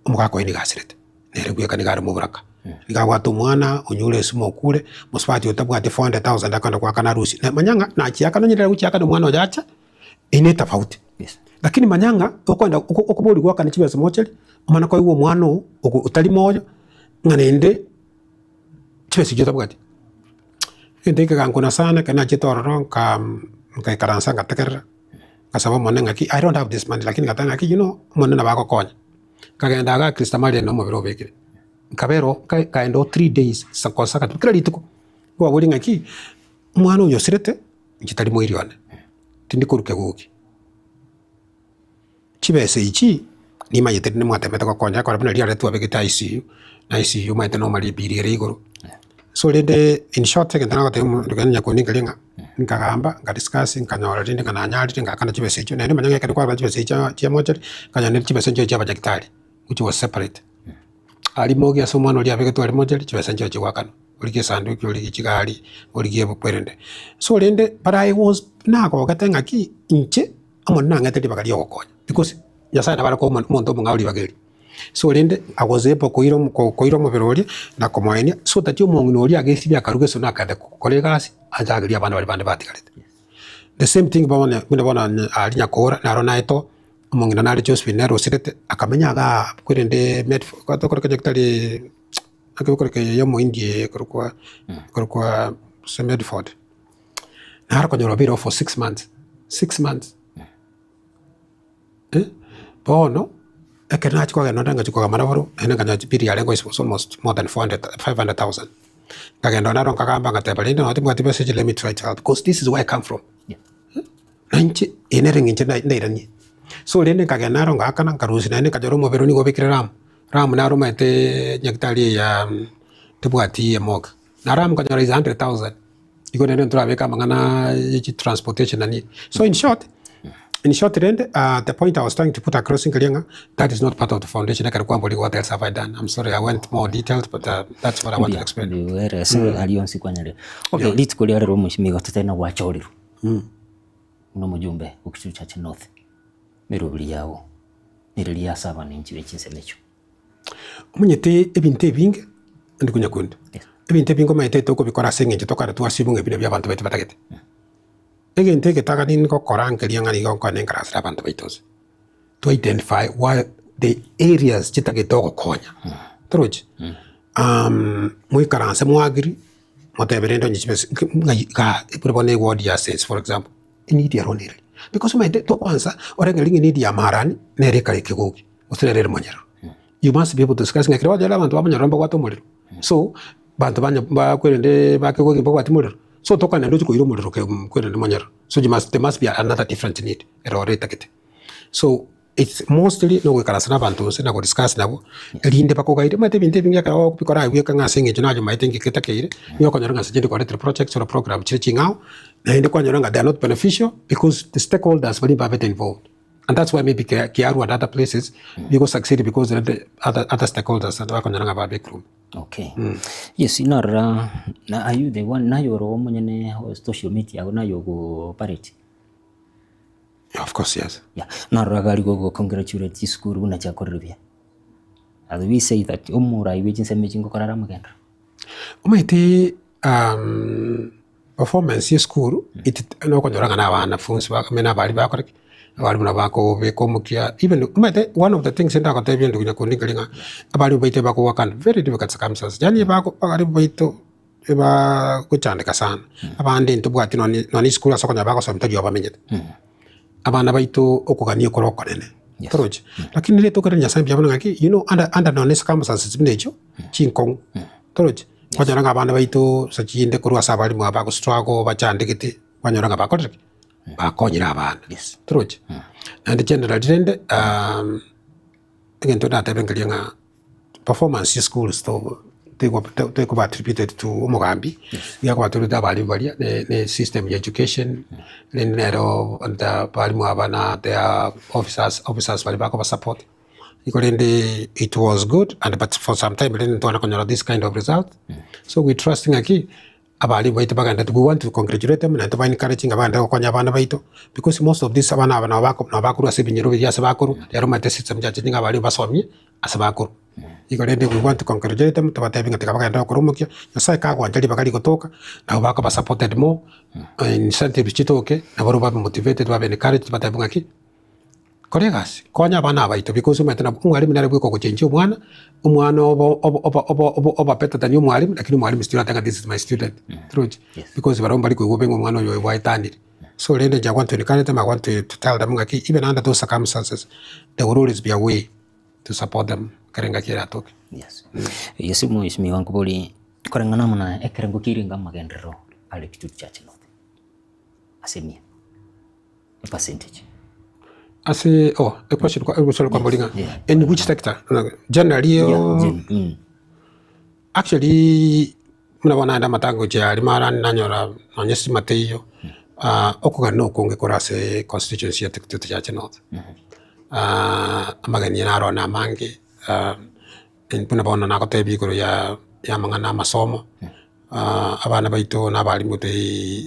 D: omogaka oye nigo asirete, nere bweka nigo are moboraka. Nigo abwate omwana, onyure esimo okure, mosubati oyo tabwati 400,000 akogenda goakana arusie. Na manya ng'a nachiakana onye rero gochiakana omwana oyo ache, eyio ne etofauti. Lakini manya ng'a okogenda oko- okoboria goakana chibesa mochari, omana koigwa omwana oo ogo otari moyo, ng'a naende chibesa echio otabwati. Egento ekegankuna sana ekero nachete ororo nka nkaikaransa ngategerera. Ngasaba Omonene ng'aki, I don't have this money lakini ngateba ng'aki you know, Omonene nabo agokonya. Nkagenda igaa Christamarian na omobere obekire, nkabera oo nka nkaenda oo 3 days kosaka kera rituko, nkobaboria ng'aki, omwana oyo osirete, inche tari moiri one, tindi korwa kegoki. Chibesa echi, nimanyete rinde mwatemete gokonya ekero buna riaria twabegete ICU, na ICU omanyete nomari ebill ere igoro. So rende in short egento nagotebia omonto ekero nyakundi nkaria ng'a, nkagamba, nka discuss, nkanyora rende ng'a nanyarire ngakana chibesa echio, naende manya ng'a ekero kwarora chibesa echio chia mochari, nkanyora naende chibesa nchire chia abanyagitari, which was separate. Aria mogi ase omwana oria abegetwe aria mochari, chibesa nchire chigoakanwa, origie esanduki, origie chigari, origie ebuku erende. So rende but I was nagogete ng'aki, inche. Omonene nang'ete ribaga ri'ogokonya, because Nyasaye nabo are koa omonto omong'ao ribaga erio. So rende I was able koira omo koira omobere oria na komoenia, so that omong'ina oria agesibia akaruga esoni akagenda gokora egasi, anchagerie abana baria bande batigarete. The same thing bono buna bono aria nyakora naro naetwa, omong'ina nare Josephine nere osirete, akamenya igaa kwerende Medford tokoreka nyagetari naki okoreka eye ya omoindi eye ekorokwa ekorokwa ase Medford. Naro konyora obeire oo for 6 months, 6 months eh, bono, ekero nachia kogenda onde ngachia kogamba nabarobwo, naende nkanyora chibiri yarenge is was almost more than 400 500,000. Nkagenda naro nkagamba ngateba rende nonye timbwati besa echi let me try to help because this is where I come from, na inche eye nere eng'encho ndairanie. So rende nkagenda naro ngaakana nkarusia naende nkanyora omobere nigo obekire ram, ram naro omanyete nyagetari eye ya tebwati emoka. Na ram nkanyora is 100,000. Igo naende ntorabeke amang'ana ye chitransportation na nini. So in short, in short rende the point I was trying to put across nkaria ng'a that is not part of the foundation ekero kwamboria what else have I done. I'm sorry I went more detailed but that's what I want to explain.
A: Mbuya ase aria onsi kwanyarire. Okay, rituko ria rero omochie totari na gwachorirwe buna omojumbe o Kisumu Church North, meroberi yago nere riria ase abananchi be chinsemo echio.
D: Omanyete ebinto ebinge ande konya konde, ebinto ebinge omanyete tokobikora ase eng'encho tokare twasibwa ng'a ebi nabio abanto baito batagete. Egento egetagani ngokora nkeria ng'a nigo nkoenda nkarasere abanto baito ase, to identify why the areas chitagete ogokonya, torochi? Moikaranse moagiri, motebe rende onye chibesa ng'a igaa ekero bono eward ya sense for example, eneed ero nere, because omanyete tokwansa orenge ring'ana eri ya marani, nere ekare ekegogi. Gose nere ere monyerero. You must be able to discuss ng'a ekero bachorire abanto ba monyerero mbabwate omorero. So, banto banya bakwerende bakegoki mbabwati morero. So tokogenda ndoche koira omorero ke kwerende monyerero. So you must there must be another different need ere ore etagete. So it's mostly na ogoikaransa na abanto gose na go discuss nabwo, erinde bakogaire omanyete ebinto ebinge ekero okobikora aye bweka ng'a ase eng'encho naye omaete ng'aki etakeire, nigo okonyora ng'a ase chinde kwaretire projects ore program chire ching'ao, naende kwanyora ng'a they are not beneficial because the stakeholders baria mbabete involved. And that's why maybe Kiaru and other places bigo succeed because the other, other stakeholders and bakonyora ng'a ba big room.
A: Okay. Yes, narora na are you the one naye oro omonyene o social media ago naye ogo operate?
D: Of course, yes.
A: Yeah. Narora gari gogo congratulate chisukuru buna chiakorire buya. As we say that omorai bwe chinsemo echi ngokora are amagenderero.
D: Omanyete performance ya esukuru nokonyora ng'a na abanafunsi na abari bakora ki, abarimu nabo bakobeka omokia even omanyete one of the things ndagotebie ndugu nyakundi nkeri ng'a abarimu baito bakowork under very difficult circumstances yaani bako abarimu baito ebagochandeka sana, abande ntobwati nonye nonye esukuru ase okonyora bagosoma tari oo bamenyete. Abana baito okogania okore okonene, torochi? Lakini riria tokorera Nyasaye mbuya mono ng'aki you know under under nonye circumstances buna echio, chinkong'u, torochi? Kwanyora ng'a abana baito ase chinde korwa ase abalimu aba bagostruggle bachandegete, kwanyora ng'a bakorire ki? Bakonyire abana, torochi? Naende generally rende egento ndatebe nkeria ng'a performance ya schools to. tekoba attributed to omogambi, nigo ekoba attributed abalimu baria ne ne system ya education, rende nero the abalimu aba na their officers officers baria bakoba support. Igo rende it was good and but for some time rende ntwana konyora this kind of result, so we trust ng'aki abalimu baito bagenderete, we want to congratulate them naende toba encourage ng'a bagenderere gokonya abana baito, because most of these abana aba nabo bako nabo bakorwa ase ebinyoro biria ase bakorwa, rero omanyete system chiachire ng'a abalimu basomie ase bakorwa. Igo rende we want to congratulate them tobatebi ng'a tiga bagenderere gokora omokia, Nyasaye kagwancha ribaga rigotoka, nabo bakoba supported more, incentives chitoke, nabo barobwo babe motivated babe encouraged batebiwe ng'aki. Kora egasi, konya abana abaito because omanyete nabo omwalimu nere bweka ogochengia omwana, omwana obo obo obo obo obo oba better than omwalimu lakini omwalimu still ateba ng'a this is my student torochi? Because barabwo mbari koigwa bobe ng'a omwana oyo gwaetanire. So rende inche I want to encourage them, I want to tell them ng'aki even under those circumstances there will always be a way to support them ekero engaki eratoke.
A: Yes. Yes mheshimiwa nkobori koreng'ana amo na ekerengo kiarenga amagenderero are Kitutu Church North ase emia. Percentage.
D: Ase oh a question kwa egosori kwa mbori ng'a in which sector generally
A: Yeah,
D: actually buna bono naende amatango gochia aria marani nanyora nonye stima teiyo okogania na okonge kore ase constituency ya Kitutu Chache North. Amageni naro na amange buna bono nagotebia igoro ya ya amang'ana amasomo. Abana baito na abalimu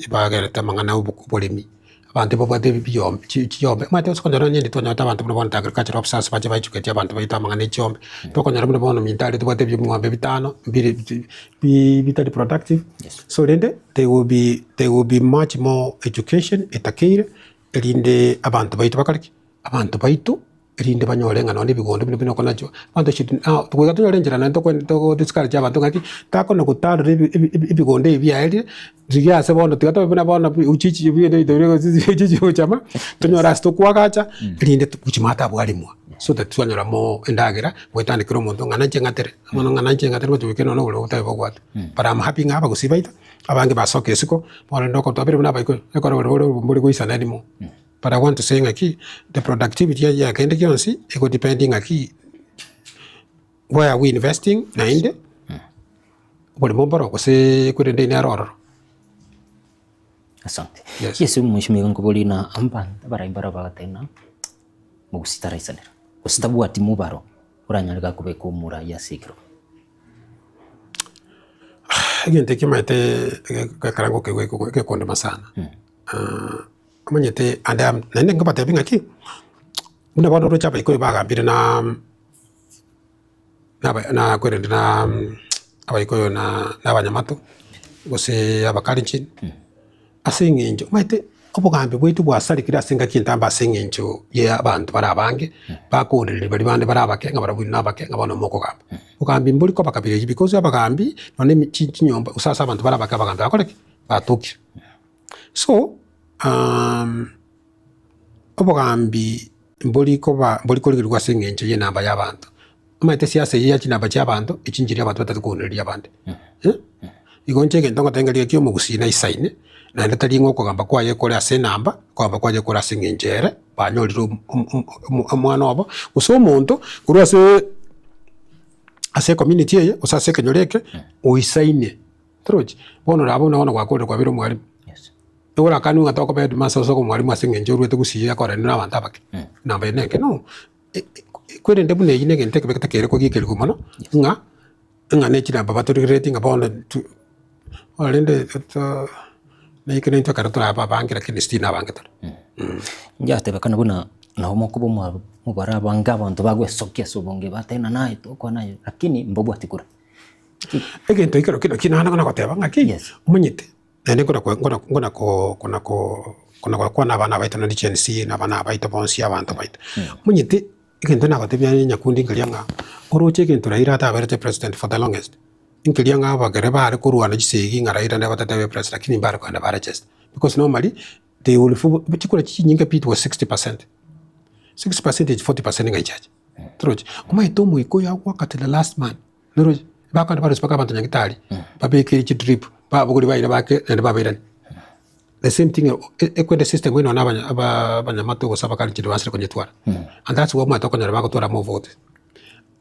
D: bagerete amang'ana ya oboremi, abanto babwate ebiyombe chiyombe, omanyete ase okonyora onye ntitwanyorete abanto buna bono agricultural officers bache ba educate abanto baito amang'ana ya chiombe, tokonyora buna bono minto aria tobwate ebing'ombe bitano mbire bitari productive, so rende there will be there will be much more education etakeire erinde abanto baito bakore ki? Abanto baito. Erinde banyore ng'a nonye ebigondo bino buna okonachwa, abanto should now goika tonyore enchera naende tokwen togo discourage abanto ng'aki, takona gotarora ebi ebi ebi ebigondo ebi biaerire, rigia ase bono tiga tobe buna bono pi uchichi uchichi gochama, tonyore ase tokoagacha, erinde gochia abwarimwa, so that twanyora more endagera, goetania kera omonto ng'a nanche ng'atere, bono ng'a nanche ng'atere gocha goika nonya obororo botabe bogwata. But am happy ng'a abagusii baito, abange basokire isiko, bono rende oko twabere buna abaikoyo, ekero ore ore mbori goisana anymore. But I want to say ng'aki, the productivity ya kende gionsi ego depend ng'aki where are we investing naende oboremo mboro gose kwerende nere ororo.
A: Asante. Yes. Yes, mheshimiwa nkobori na abanto abarai mbaro bagateba ng'a mogusii taraisanera gose tabwati mobaro oranyare gakobeka omorai ase ekerogo.
D: Egento ekio omanyete ekero ngokeigwa gekondema sana. Omanyete and am naende nkobatebia ng'aki, buna bono oroche abaikoyo bagambire na naba na kwerende na abaikoyo na na abanyamato, gose abakalenjin, ase eng'encho omanyete obogambi bwaito bwasarekire ase engaki entambe ase eng'encho ya abanto bare abange, bakoondereria baria bande bare abake ng'a barabwo nabake ng'a bono mokogamba. Bogambi mbori koba kabira eyio because abagambi nonye emi chi chinyomba gose ase abanto bare abake abagambi bakore ki? Batokire. So obogambi mbori koba mbori korigerigwa ase eng'encho y'enamba y'abanto. Omanyete esiasa eyio ya chinamba chia abanto, echi nchiria abanto batari koonereria abande Igo inche egento ngoteba ng'a rirorio omogusii naisaine, naende tari ng'a okogamba kwaye kore ase enamba, okogamba kwaye kore ase eng'encho ere banyorire omwana obo, gose omonto korwa ase ase ecommunity eye, gose ase ekenyoro eke, oisaine. Torochi? Bono raba buna bono gwakorire kwabeire omwalimu. Nigo orakanwe ng'a tokoba headmaster gose okoba omwalimu ase eng'encho orwete gusii akorende na abanto abake. Namba eye neke no. Kwerende buna eyio na egento ekebe getakeire kogikerigwa mono, ng'a ng'a ne chinamba batorigerereti ng'a bono tu bono rende to naikire naintwe ekero torabe abange lakini still nabange tore.
A: Ngiatebekana buna nabo mokoba omwa mobare abange abanto bagwesokia ase obonge bateba ng'a naye tokwana aye lakini mbabwati kura.
D: Egento ekero kero ki naende nagoteba ng'aki, omanyete naende nkona ko nkona nkona ko kona ko kona gokwana abana baito naende Gen Z na abana baito bonsi abanto baito. Omanyete egento nagotebia nyakundi nkeria ng'a oroche egento Raila ataberete president for the longest, nkeria ng'a abagere bare korwana chisegi ng'a Raila nere batatebe president lakini mbare kogenda ba register because normally they will chikura chinyinge pi it was 60%, 60 percentage 40% ng'a ichache. Torochi? Omanyete omoika oyo agoaka to the last man, noroche? Bakogenda barusia mpaka abanto nyagetari, babekere chidrip, babogoria baira bake naende babairania. The same thing ekwende system eye nonye abanya aba abanyamato gose abakalenjin bansire konyetwara. And that's why omanyete okonyora bagotwara more votes.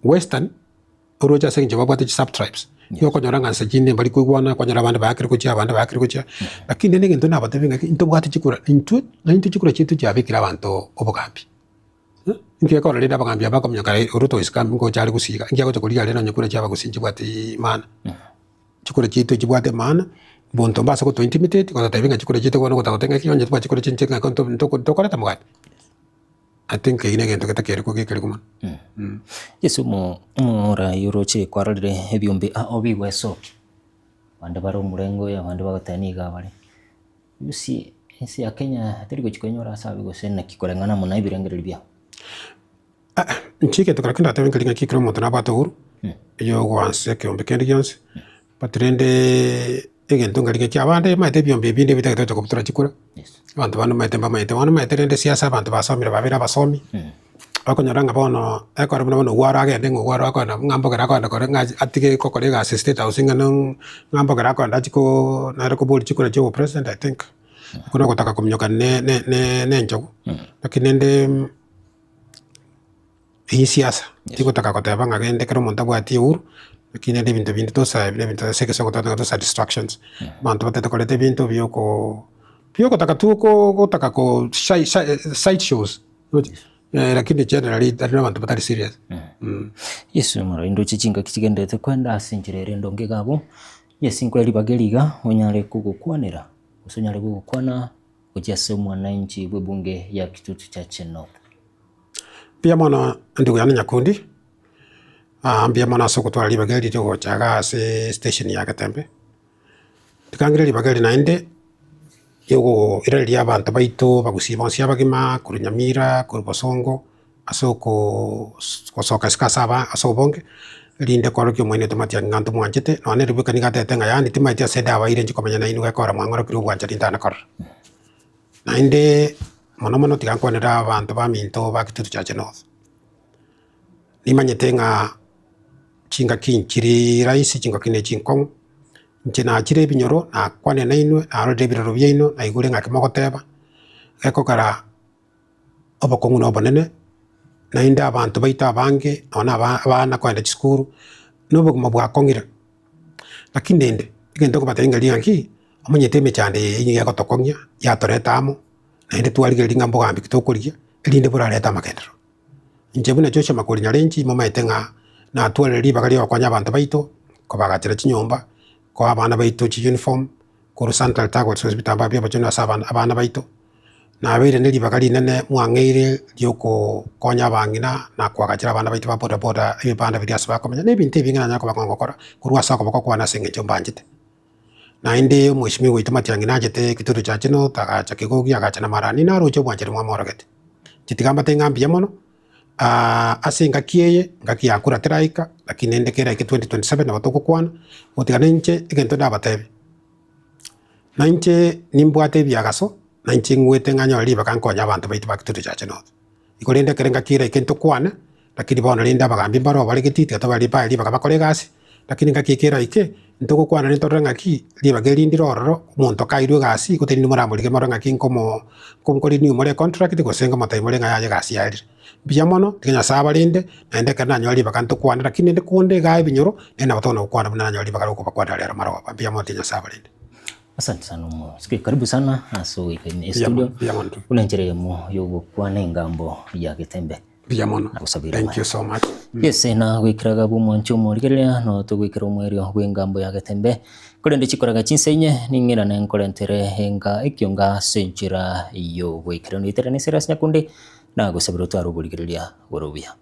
D: Western. Oroche ase eng'encho babwate chi sub tribes, nigo okonyora ng'a nse chinde mbari koigwana, okonyora abande baakire gochia abande baakire gochia, lakini rende egento nabatebie ng'aki ntobwate chikura intwe, naintwe chikura chiaito chiabekire abanto obogambi. Inki gekogera rende abagambi aba bakominyoka Ruto is coming ngocha are gosiga, inki agocha korigia rende onye kura chia abagusii nchibwati maana. Chikura chiaito chibwate maana, monto mbase goto intimidate gototebia ng'a chikura chiaito bono gotaka goteba ng'aki onye tobwati chikura chinche ng'aki nto ntokoreta mogati. I think eyio negento getakeire kogekerigwa mono.
A: Yeso omo omorai oroche kwarorire ebiombe ao bigwesokia, abande bare omorengo oyo abande bagoteba nigo abare. Gusii ense ya Kenya teri gochia koenyora ase abe gose naki koreng'ana amo na ebirengererio biao?
D: Inche egento keria ndatebe nkeri ng'aki ekero omonto nabwate uhuru, yogoansa ekeombe kende gionsi, but rende egento nkeri ng'aki abande omanyete ebiombe ebi binde bitagete gocha kobutora chikura, abanto bande omanyete mbamaete, bono omanyete rende siasa abanto basomire babeire abasomi, okonyora ng'a bono ekero buna bono ogware agende ng'a ogware akogenda ng'a mbogere akogenda kore ng'a atige gokora egasi state house ng'a ng'a mbogere akogenda achie koo nere koboria chikura chia obopresident I think, okwo nogotaka kominyoka ne ne ne enchogu, lakini rende eywo siasa, tigotaka koteba ng'a rende ekero omonto abwati ehuru, lakini rende ebinto binde tosae buna ebinto ase egesongo togoteba ng'a tosae distractions, abanto batagete koreta ebinto biokoo biogotaka tu ko gotaka ko side shows. Lakini generally tari na abanto batari serious.
A: Yeso omorori ndoche chingaki chigenderete kwenda ase enchera ere endonge iga abwo, Yeso nkoe ribaga eri iga onyare kogokwanera gose onyare gogokwana gochia ase omwananchi bw'ebunge ya Kitutu Chache North.
D: Mbuya mono ndugu yane Nyakundi, mbuya mono ase ogotwara ribaga eri riogocha igaa ase station ya Getembe. Tikangire ribaga eri naende, riogoiraneria abanto baito bagusii bonsi abagima korwa Nyamira, korwa Bosongo, ase okosoka isiko ase aba ase obonge, erinde korokia omoino tomatiangi ng'a ntomwanchete, nonye na ribueka nigo atebete ng'a yaani timaeti ase ndabaire inche komenya nainwe gekogera mwang'orokire obwanchani ntana korora. Naende mono mono tiga nkwanere abanto baminto ba Kitutu Chache North, nimanyete ng'a chingaki nchiri rahisi chingaki ne chinkong'u, inche nachire ebinyoro nakwane nainwe, narorire ebirero biaino, naigure ng'aki mogoteba, gekogera obokong'u na obonene, naende abanto baito abange nonye na aba abana kogenda chisukuru, na obogima bwakong'ire. Lakini rende, egento nkobatebia ng'a riria ng'aki, omanyete emechando eye nigo egotokong'ia, yatoreta amo, naende twarigereria ng'a mbogambi ki tokorigia, erinde borarete amagenderero. Inche buna Joshua Makori Nyarenchi momaete ng'a natwarire ribaga ria gokonya abanto baito, kobagachera chinyomba, koa abana baito chiuniform, korwa Central Targets gose ebitambaa bia obochenu ase abana abana baito. Nabeire ne ribaga rinene mwang'eire riokokonya abang'ina na koagachera abana baito ba boda boda ebibanda biria ase bakomenya, na ebinto ebinge nanyare koba ngogokora korwa ase okoboko kwane ase eng'encho mbanchete. Naende omweshimiwa oito Matiang'i nachete Kitutu Chache North agacha Kegogi agacha na Marani naroche obwanchani mwamorogete. Inche tiga mbate ng'a mbuya mono ase engaki eye, engaki ya kura teraika, lakini naende keraike 2027 nabo togokwana, gotiga nainche egento ndabatebie, nainche nimbwate ebiagaso, nainche ng'wete ng'a nyore ribaga nkonye abanto baito ba Kitutu Chache North. Igo rende ekero engaki eraike ntokwane, lakini bono rende abagambi mbaro bare getiti tiga tobare bae ribaga bakore egasi, lakini engaki eke eraike, ntogokwana rende torore ng'aki, ribaga eri ndire ororo, omonto kairwe egasi, gose rinde moramorige morore ng'aki nkomo nko renew more econtract gose nkomotebia more ng'a yaya egasi yaerire. Mbuya mono, tiga Nyasaye abarende, naende ekero nanyora ribaga ntokwane, lakini rende konde igaa ebinyoro, naende nabo tokona gokwana buna nanyora ribaga riokobakwanera rero marogoba. Mbuya mono tiga Nyasaye abarende.
A: Asante sana omosike, karibu sana ase ogoika ime estudio buna enchera eyemo yogokwana engambo ya Getembe.
D: Mbuya mono.
A: Nagosabire
D: Thank you so much.
A: Yes, na goikeraga bw'omwancho omorigereria no togoikera omwerio bw'engambo ya Getembe. Korende chikoraga chinsa inye ning'irane nkorentere enga ekionga ase enchera y'ogoikeranu. Iterane Silas Nyakundi nagosabire otware oborigereria bore obuya.